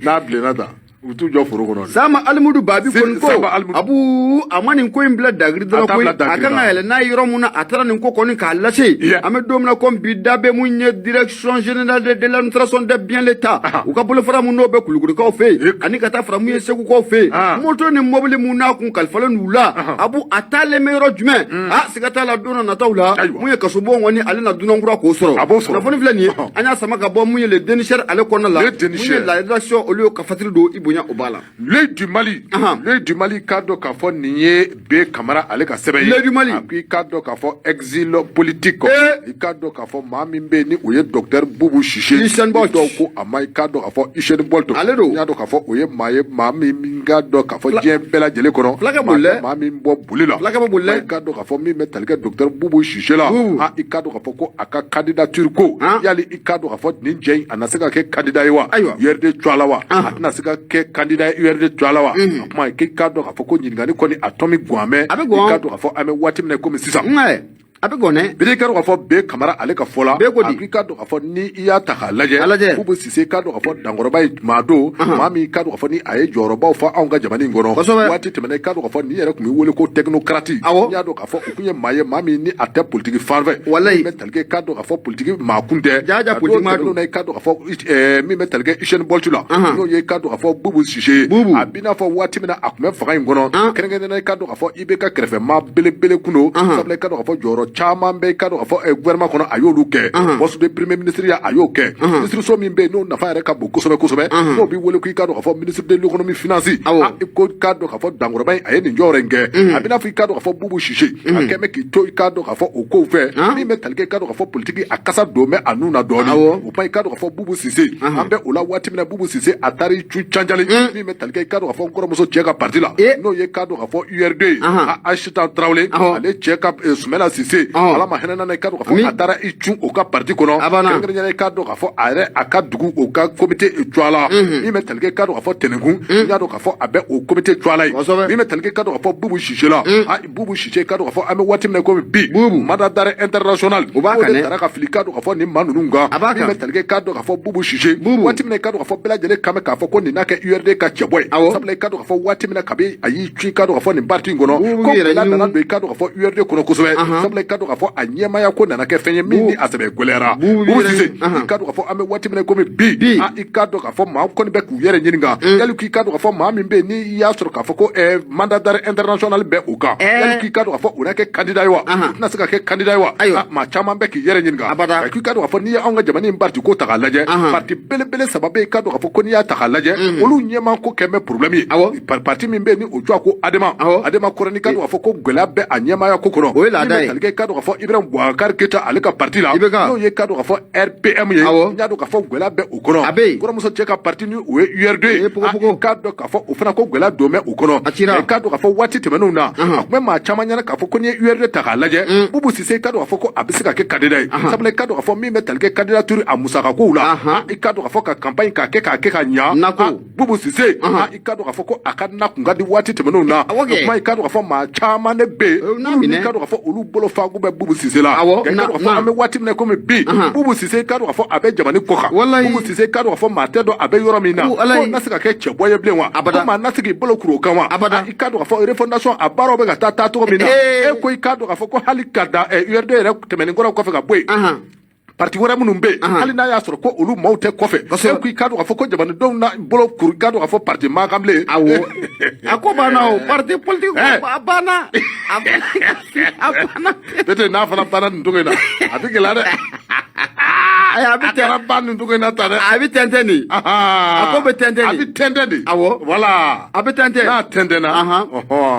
n'a bilenna tan, u t'u jɔ foro kɔnɔ. Sama Alimudu Babi kɔni ko Samba Alimudu. Abu, a ma nin ko in bila dagiri A dɔrɔn t'a koyi, bila a dagiri kan ka la. yɛlɛ n'a ye yɔrɔ mun na, a taara nin ko kɔni k'a lase. An bɛ don min na komi bi, da bɛ mun ye Direction générale de l'administration des biens l'État, u ka bolofara mun n'o bɛ Kulukorokaw fɛ yen, ani ka taa fara mun ye Segukaw fɛ yen, moto ni mobili mun n'a kun kalifalen d'u la, Abu, a taalen bɛ yɔrɔ jumɛn? A siga t'a la, don na nataw la, mun ye kasobon kɔni, ale na dunankura k'o sɔrɔ. A b'o sɔrɔ. Kunnafoni filɛ nin ye, an y'a sama ka bɔ mun ye Le Dénicheur ale kɔnɔna la. Le Dénicheur. Mun ye la rédaction, olu y'o ka fatiri don i bonya o b'a la. L'Œil du Mali. L'Œil du Mali, k'a dɔn k'a fɔ nin ye B Kamara ale ka sɛbɛn ye. L'Œil du Mali. A ko i k'a dɔn k'a fɔ exil politique. Eh. I k'a dɔn k'a fɔ maa min bɛ yen ni o ye docteur Boubou Cissé. Usain Bolt. Dɔw ko a ma, i k'a dɔn k'a fɔ Usain Bolt. Ale don. I y'a dɔn k'a fɔ o ye maa ye, maa min k'a dɔn k'a fɔ diɲɛ bɛɛ lajɛlen kɔnɔ. Fulakɛ boli dɛ. Maa min bɔ boli la. Fulakɛ bɛ boli dɛ. I k'a dɔn k'a fɔ min bɛ tali kɛ docteur Boubou Cissé la. Boubou. Ah, i k'a dɔn k'a fɔ ko a ka candidature ko. Yali i k'a dɔn k'a fɔ nin cɛ in, a na se ka kɛ candidat ye wa? Ayiwa. URD tɔgɔ la wa? A tɛna se ka kɛ candidat ye URD tɔgɔ la wa? A kuma k'i k'a dɔn k'a fɔ ko ɲininkali kɔni a tɔ min gan mɛn. A bɛ gan. I k'a dɔn k'a fɔ an bɛ waati min na komi sisan. Ŋɛ, a bɛ gɔnɛ. Bere, i k'a dɔn k'a fɔ B Kamara ale ka fɔ la. B ko di? A ko i k'a dɔn k'a fɔ ni i y'a ta k'a lajɛ. A lajɛ. Boubou Cissé, k'a dɔn k'a fɔ dankɔrɔba ye maa don. Maa min k'a dɔn k'a fɔ ni a ye jɔyɔrɔbaw fa anw ka jamana in kɔnɔ. Waati tɛmɛna, i k'a dɔn k'a fɔ nin yɛrɛ tun bɛ wele ko technocrate. I y'a dɔn k'a fɔ o tun ye maa ye, maa min ni a tɛ politique fan fɛ. Walayi. Min bɛ tali kɛ, k'a dɔn k'a fɔ politique maa kun tɛ. Ja, ja, A politique maa don. don tɛmɛnenw na, i k'a dɔn k'a fɔ min bɛ tali kɛ Usain Bolt la. N'o ye i k'a dɔn k'a fɔ Boubou Cissé ye. Boubou. A b'i n'a fɔ waati min na a tun bɛ fanga in kɔnɔ. Kɛrɛnkɛrɛnnenya la, i k'a dɔn k'a fɔ IBK kɛrɛfɛ maa belebele kun don. Sabula i k'a dɔn k'a fɔ jɔyɔrɔ caman bɛ, i k'a dɔn k'a fɔ gouvernement kɔnɔ, a y'olu kɛ. Poste de premier ministre ya, a y'o kɛ. Ministre so min bɛ yen n'o nafa yɛrɛ ka bon kosɛbɛ kosɛbɛ, n'o bɛ wele ko i k'a dɔn k'a fɔ ministre de l'économie finance. Ah, i ko i k'a dɔn k'a fɔ dankɔrɔba in, a ye nin jɔyɔrɔ in kɛ. A b'i n'a fɔ i k'a dɔn k'a fɔ Boubou Cissé, a kɛn bɛ k'i to i k'a dɔn k'a fɔ o kow fɛ. Min bɛ tali kɛ, i k'a dɔn k'a fɔ politique a kasa don bɛ a nun na dɔɔnin. O kuma, i k'a dɔn k'a fɔ Boubou Cissé, an bɛ o la waati min na, Boubou Cissé a taara i cu canjali min bɛ tali kɛ, i k'a dɔn k'a fɔ n kɔrɔmuso cɛ ka parti la. N'o ye k'a dɔn k'a fɔ URD ye. Aïssata Traoré. Ale cɛ ka Soumaïla Cissé. Sise, Ala ma hinɛ na, i k'a dɔn k'a fɔ a taara i cun o ka parti kɔnɔ, kɛrɛnkɛrɛnnenya i k'a dɔn k'a fɔ a yɛrɛ a ka dugu o ka comité cogoya la. Min bɛ tali kɛ, i k'a dɔn k'a fɔ Tɛnɛnkun, n y'a dɔn k'a fɔ a bɛ o comité cogoya la yen. Min bɛ tali kɛ, i k'a dɔn k'a fɔ Bubu Sise la, Bubu Sise, i k'a dɔn k'a fɔ an bɛ waati min na komi bi, mandat d'arrêt international O b'a kan de dɛ. taara ka fili, i k'a dɔn k'a fɔ nin maa ninnu kan. A b'a Min kan. bɛ tali kɛ, i k'a dɔn k'a fɔ Bubu Sise, Bubu. waati min na i k'a dɔn k'a fɔ bɛɛ lajɛlen kan bɛ k'a fɔ ko nin n'a kɛ URD ka cɛbɔ ye, sabula i k'a dɔn k'a fɔ waati min na kabi a y'i cun, i k'a dɔn k'a fɔ nin parti in kɔnɔ, Bubu ko yɛrɛ gɛlɛya ɲini. nana don, i k'a dɔn k'a fɔ URD kɔnɔ kosɛbɛ, sabula i k'a dɔn k'a fɔ a ɲɛmaaya ko nana kɛ fɛn ye min ni a sɛbɛ gɛlɛyara. Bubu Bubu yɛrɛ Sise, ɲini. i k'a dɔn k'a fɔ an bɛ waati min na komi bi, Bi. I k'a dɔn k'a fɔ maa kɔni bɛ k'u yɛrɛ ɲininka yali k'i k'a dɔn k'a fɔ maa min bɛ yen n'i y'a sɔrɔ k'a fɔ ko mandat d'arrêt international bɛ o kan, yali k'i k'a dɔn k'a fɔ o na kɛ candidat ye wa, o tɛna se ka kɛ candidat ye wa? Maa caman bɛ k'i yɛrɛ ɲininka. Abada. K'i k'a dɔn k'a fɔ n'i ye anw ka jamana in parti ko ta k'a lajɛ, parti belebele saba bɛ yen, i k'a dɔn k'a fɔ ko n'i y'a ta k'a lajɛ, olu ɲɛmaa ko kɛn bɛ problème ye. Parti min bɛ yen ni o tɔgɔ ko Adema, Adema kɔrɔ, n'i k'a dɔn k'a fɔ ko gɛlɛya bɛ a ɲɛmaaya ko kɔnɔ. O ye laada Min bɛ ye. tali kɛ, i k'a dɔn k'a fɔ Ibrahim Boubacar Keita ale ka parti la, IBK. n'o ye, i k'a dɔn k'a fɔ RPM ye, n y'a dɔn k'a fɔ gɛlɛya bɛ o kɔnɔ. A bɛ yen. Kɔrɔmuso cɛ ka parti ni o ye URD O ye pogopogo. I k'a dɔn k'a fɔ o fana ko gɛlɛya don bɛ o kɔnɔ. A cira. I k'a dɔn k'a fɔ waati tɛmɛnenw na, a tun bɛ maa caman ɲɛna k'a fɔ ko n'i ye URD ta k'a lajɛ, Bubu Sise, i k'a dɔn k'a fɔ ko a bɛ se ka kɛ candidat ye, sabula i k'a dɔn k'a fɔ min bɛ tali kɛ candidature a musakakow la, i k'a dɔn k'a fɔ ka campagne k'a kɛ k'a kɛ ka ɲa. Nako. Bubu Sise, i k'a dɔn k'a fɔ ko a ka na kun ka di waati tɛmɛnenw na. Awɔ kɛ. O kuma, i k'a dɔn k'a fɔ maa caman de bɛ yen N'a minnu minɛ. i k'a dɔn k'a fɔ olu bolo faako bɛ Bubu Sise la. Nka i k'a dɔn k'a fɔ an bɛ waati min na komi bi, Bubu Sise, i k'a dɔn k'a fɔ a bɛ jamana kɔ kan. Bubu Sise, i k'a dɔn k'a fɔ maa tɛ dɔn a bɛ yɔrɔ min na, Walayi. ko na se ka kɛ cɛbɔ ye bilen wa? Abada. Ko maa na se k'i bolo kuru o kan wa? Abada. I k'a dɔn k'a fɔ refondation a baaraw bɛ ka taa taa cogo min na, e ko i k'a dɔn k'a fɔ ko hali ka da URD yɛrɛ tɛmɛnen kɔrɔ kɔfɛ ka bɔ yen, parti wɛrɛ minnu bɛ yen, hali n'a y'a sɔrɔ ko olu maaw tɛ kɔfɛ, e ko i k'a dɔn k'a fɔ ko jamanadenw na bolo kuru, i k'a dɔn k'a fɔ parti man kan bilen. Awɔ, a ko banna o, parti politique ko a banna, a banna. Peut-être n'a fana banna nin cogo in na, a bɛ gɛlɛya dɛ. Ayi, a bɛ A tɛ kana ban nin cogo in na tan dɛ. A bɛ tɛntɛn de. A ko bɛ tɛntɛn de. A bɛ tɛntɛn de. Awɔ. Voilà. A bɛ tɛntɛn. N'a tɛntɛnna,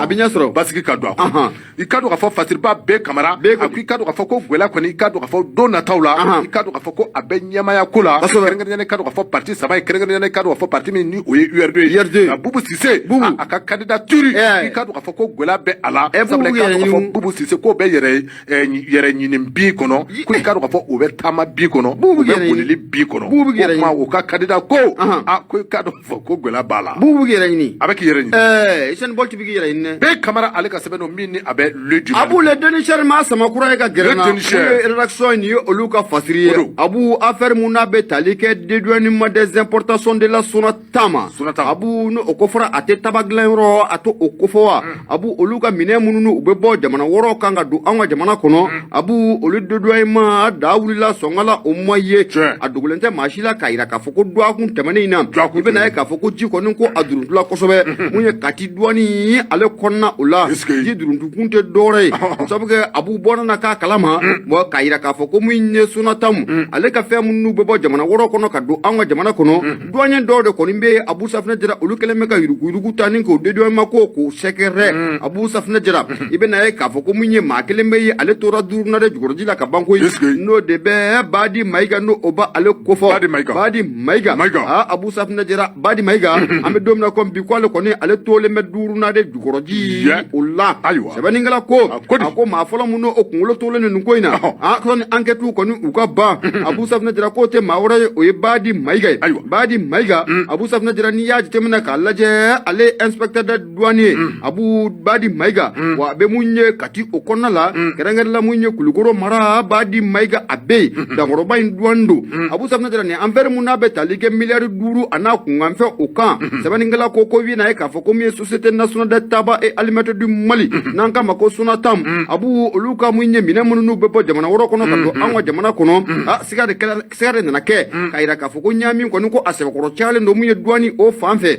A bɛ ɲɛ sɔrɔ. Basigi ka don a kɔnɔ. I k'a dɔn k'a fɔ Fasiriba bɛɛ Kamara, Bɛɛ ko a ko i k'a dɔn k'a fɔ ko gɛlɛya kɔni, i k'a dɔn k'a fɔ don nataw la, i k'a dɔn k'a fɔ ko a bɛ ɲɛmaaya ko la, kɛrɛnkɛrɛnnenya i k'a dɔn k'a fɔ parti saba ye, kɛrɛnkɛrɛnnenya i k'a dɔn k'a fɔ parti min ni o ye URD ye. URD. Nka Bubu Sise, Bubu. a ka candidature, i k'a dɔn k'a fɔ ko gɛlɛya bɛ a la, sabula i Bubu k'a dɔn k'a fɔ yɛrɛ Bubu Sise k'o bɛ yɛrɛ ɲini bin kɔnɔ, ko i k'a dɔn k'a fɔ o bɛ taama bin kɔnɔ, Bubu o bɛ yɛrɛ ɲini. bolili bin kɔnɔ. Bubu yɛrɛ O tuma ɲini. o ka candidat ko, a ko i k'a dɔn k'a fɔ ko gɛlɛya b'a la. Bubu b'i yɛrɛ ɲini. A bɛ k'i yɛrɛ ɲini. Usain Bolt bɛ k'i yɛrɛ ɲini dɛ. Bɛɛ Kamara ale ka sɛbɛn don min ni a bɛ Le du Mali. Abu le dénicheur maa sama kura ye ka gɛrɛ na. Le dénicheur. Mun ye rédaction nin ye, olu ka fasiri ye. O don. Abu, affaire mun n'a bɛ tali kɛ dédouanement des importations de la Sonatam. Sonatam. Abu, n'o o kofɔra, a tɛ tabac dilan yɔrɔ, a t'o o kofɔ wa? Abu, olu ka minɛn minnu n'u bɛ bɔ jamana wɛrɛw kan ka don an ka jamana kɔnɔ, Abu, olu dédouanement da wulila sɔngɔ o ma ye. A dogolen tɛ maa si la k'a yira k'a fɔ ko dɔgɔkun tɛmɛnen in na, Dɔgɔkun i bɛna ye k'a fɔ ko ji kɔni ko a duruntula kosɛbɛ mun ye Kati douane ale kɔnɔna o la. Ji duruntukun tɛ dɔwɛrɛ ye, sabu kɛ Abu bɔra na k'a kalama bon, k'a yira k'a fɔ ko min ye Sonatam ale ka fɛn minnu bɛ bɔ jamana wɛrɛw kɔnɔ ka don an ka jamana kɔnɔ, douanier dɔw de kɔni bɛ yen, Abu Safinɛ Jara, olu kɛlen bɛ ka yuruguyurugu ta ni k'o dédouanement ko k'o sɛgɛrɛ. Abu Safinɛ Jara, i bɛna ye k'a fɔ ko min ye maa kelen bɛ yen, ale tora duurunan de jukɔrɔji la ka ban koyi. N'o de bɛ Badi Mayiga, n'o o b'ale kofɔ. Badi Mayiga. Badi Mayiga. Mayiga. Abu Safinɛ Jara, Badi Mayiga, an bɛ don min na komi bi, ko ale kɔni ale tolen bɛ duurunan de jukɔrɔji o la. Sɛbɛnnikɛla ko A ko di? A ko maa fɔlɔ mun n'o kunkolo tolen don nin ko in na, sɔnni enquête kɔni u ka ban, Abu Safinɛ Jara, k'o tɛ maa wɛrɛ ye, o ye Badi Mayiga ye. Badi Mayiga, Abu Safinɛ Jara, n'i y'a jateminɛ k'a lajɛ, ale ye inspecteur de douane ye. Abu Badi Mayiga, wa a bɛ mun ye Kati o kɔnɔna la, kɛrɛnkɛrɛnla mun ye Kulukoro mara, Badi Mayiga a bɛ yen, dankɔrɔba in douane don. Abu Safinɛ Jara, nin affaire mun n'a bɛ tali kɛ miliyari 5 a n'a kunkanfɛn o kan, sɛbɛnnikɛla ko i bɛna ye k'a fɔ ko min ye Société nationale de tabac et alimentaire du Mali, n'an k'a ma ko Sonatam, Abu, olu ka mun ye minɛn minnu n'u bɛ bɔ jamana wɛrɛw kɔnɔ ka don an ka jamana kɔnɔ, siga de kɛra, siga de nana kɛ k'a yira k'a fɔ ko ɲaami kɔni ko a sɛbɛkɔrɔ cayalen don mun ye douane o fan fɛ.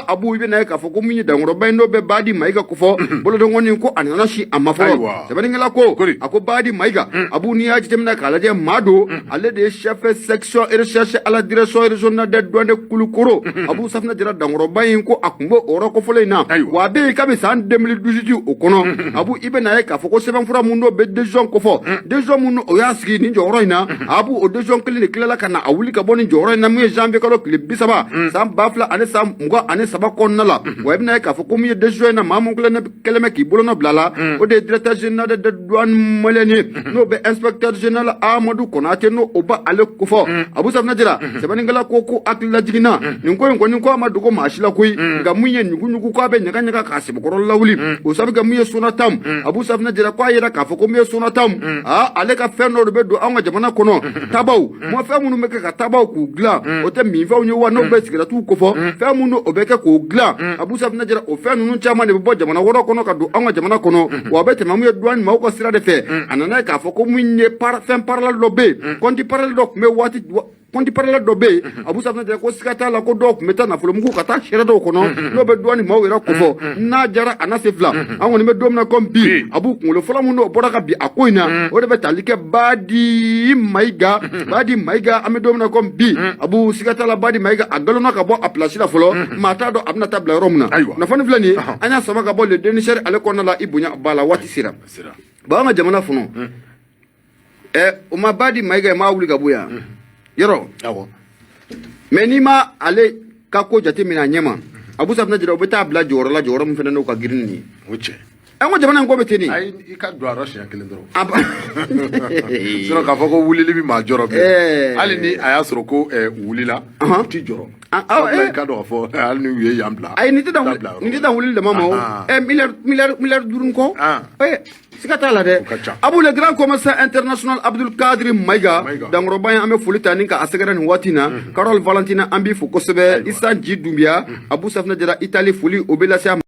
Abu, i bɛna ye k'a fɔ ko mun ye dankɔrɔba in n'o bɛ Badi Mayiga kofɔ, bolodenkɔni ko a nana si a ma fɔlɔ. Sɛbɛnnikɛla ko Kori. a ko Badi Mayiga, Abu, n'i y'a jateminɛ k'a lajɛ, maa don ale Ale de ye chef section recherche à la direction régionale des douanes de Kulukoro. Abu Safinɛ Jara dankɔrɔba in ko a tun b'o yɔrɔ kofɔlen in na. Wa a bɛ yen kabi san 2018 o kɔnɔ. Abu, i bɛ na ye k'a fɔ ko sɛbɛnfura mun n'o bɛ décision kofɔ, décision mun o y'a sigi nin jɔyɔrɔ in na, Abu, o décision kelen de tilala ka na a wuli ka bɔ nin jɔyɔrɔ in na, mun ye janvier kalo tile 30 san 2023 kɔnɔna la. Wa i bɛna ye k'a fɔ ko mun ye décision in na, maa mun kɛlen bɛ k'i bolonɔ bila la, o de ye directeur général des douanes maliennes ye, n'o bɛ inspecteur général Amadu Konate, n'o o b'ale kofɔ. Abu Safinɛ Jara, sɛbɛnnikɛla ko hakilila jiginna nin ko in kɔni, ko a ma dogo maa si la koyi. Nka mun ye ɲugu-ɲugu, k'a bɛ ɲaga ɲaga k'a sɛbɛkɔrɔ lawuli, o sabu kɛ mun ye Sonatam. Abu Safinɛ Jara ko a yira k'a fɔ ko mun ye Sonatam, aa, ale ka fɛn dɔ de bɛ don anw ka jamana kɔnɔ, tabaw ma fɛn minnu bɛ kɛ ka tabaw k'u dilan, o tɛ minfɛnw ye wa, n'o bɛ sigirɛtiw kofɔ, fɛn minnu o bɛ kɛ k'o dilan, Abu Safinɛ Jara, o fɛn ninnu caman de bɛ bɔ jamana wɛrɛ kɔnɔ ka don anw ka jamana kɔnɔ, wa a bɛ tɛmɛ mun ye douane maaw ka sira de fɛ. A nana ye k'a fɔ ko mun ye fɛn parallèle dɔ bɛ yen, compte parallèle dɔ tun bɛ waati, compte parallèle dɔ bɛ yen. Abu Safinɛ Jara ko siga t'a la ko dɔw tun bɛ taa nafolomugu ka taa sɛrɛ dɔw kɔnɔ, n'o bɛ douane maaw yɛrɛ kofɔ. N'a jara a na se fila, an kɔni bɛ don min na komi bi, Abu, kunkolo fɔlɔ min n'o bɔra ka bin a ko in na, o de bɛ tali kɛ Badi Mayiga. Badi Mayiga, an bɛ don min na komi bi, Abu, siga t'a la, Badi Mayiga a galonna ka bɔ a place la fɔlɔ, maa t'a dɔn a bɛna taa bila yɔrɔ min na. Kunnafoni filɛ nin ye, an y'a sama ka bɔ Le Dénicheur ale kɔnɔna la. I bonya b'a la, waati sera. Bon, an ka jamana kɔnɔ ɛ, o ma Badi Mayiga m'a wuli ka bɔ yan yɔrɔ. Mais n'i ma ale ka ko jateminɛ a ɲɛ ma, Abu Safinɛ Jara, o bɛ taa bila jɔyɔrɔ la, jɔyɔrɔ min fana n'o ka girin nin ye. O cɛ. An ko jamana in ko bɛ ten de. Ayi, i ka don a yɔrɔ siɲɛ kelen dɔrɔn. Sinon k'a fɔ ko wulili bɛ maa jɔrɔ bi, hali ni a y'a sɔrɔ ko u wulila, u ti jɔrɔ. Sabula i ka dɔn k'a fɔ hali ni u ye yan bila. Ayi, nin tɛ dan nin tɛ dan wulili dama ma o. Miliyari miliyari miliyari duuru kɔ. Siga t'a la dɛ. O ka ca. Abu, le grand commerçant international Abdul Kadir Mayiga. Mayiga. Dankɔrɔba in, an bɛ foli ta ni ka a sɛgɛrɛ nin waati in na. Carole Valentina, an b'i fo kosɛbɛ. Isa Ji Dunbiya, Abu Safinɛ Jara, Italie, foli o bɛ lase a ma.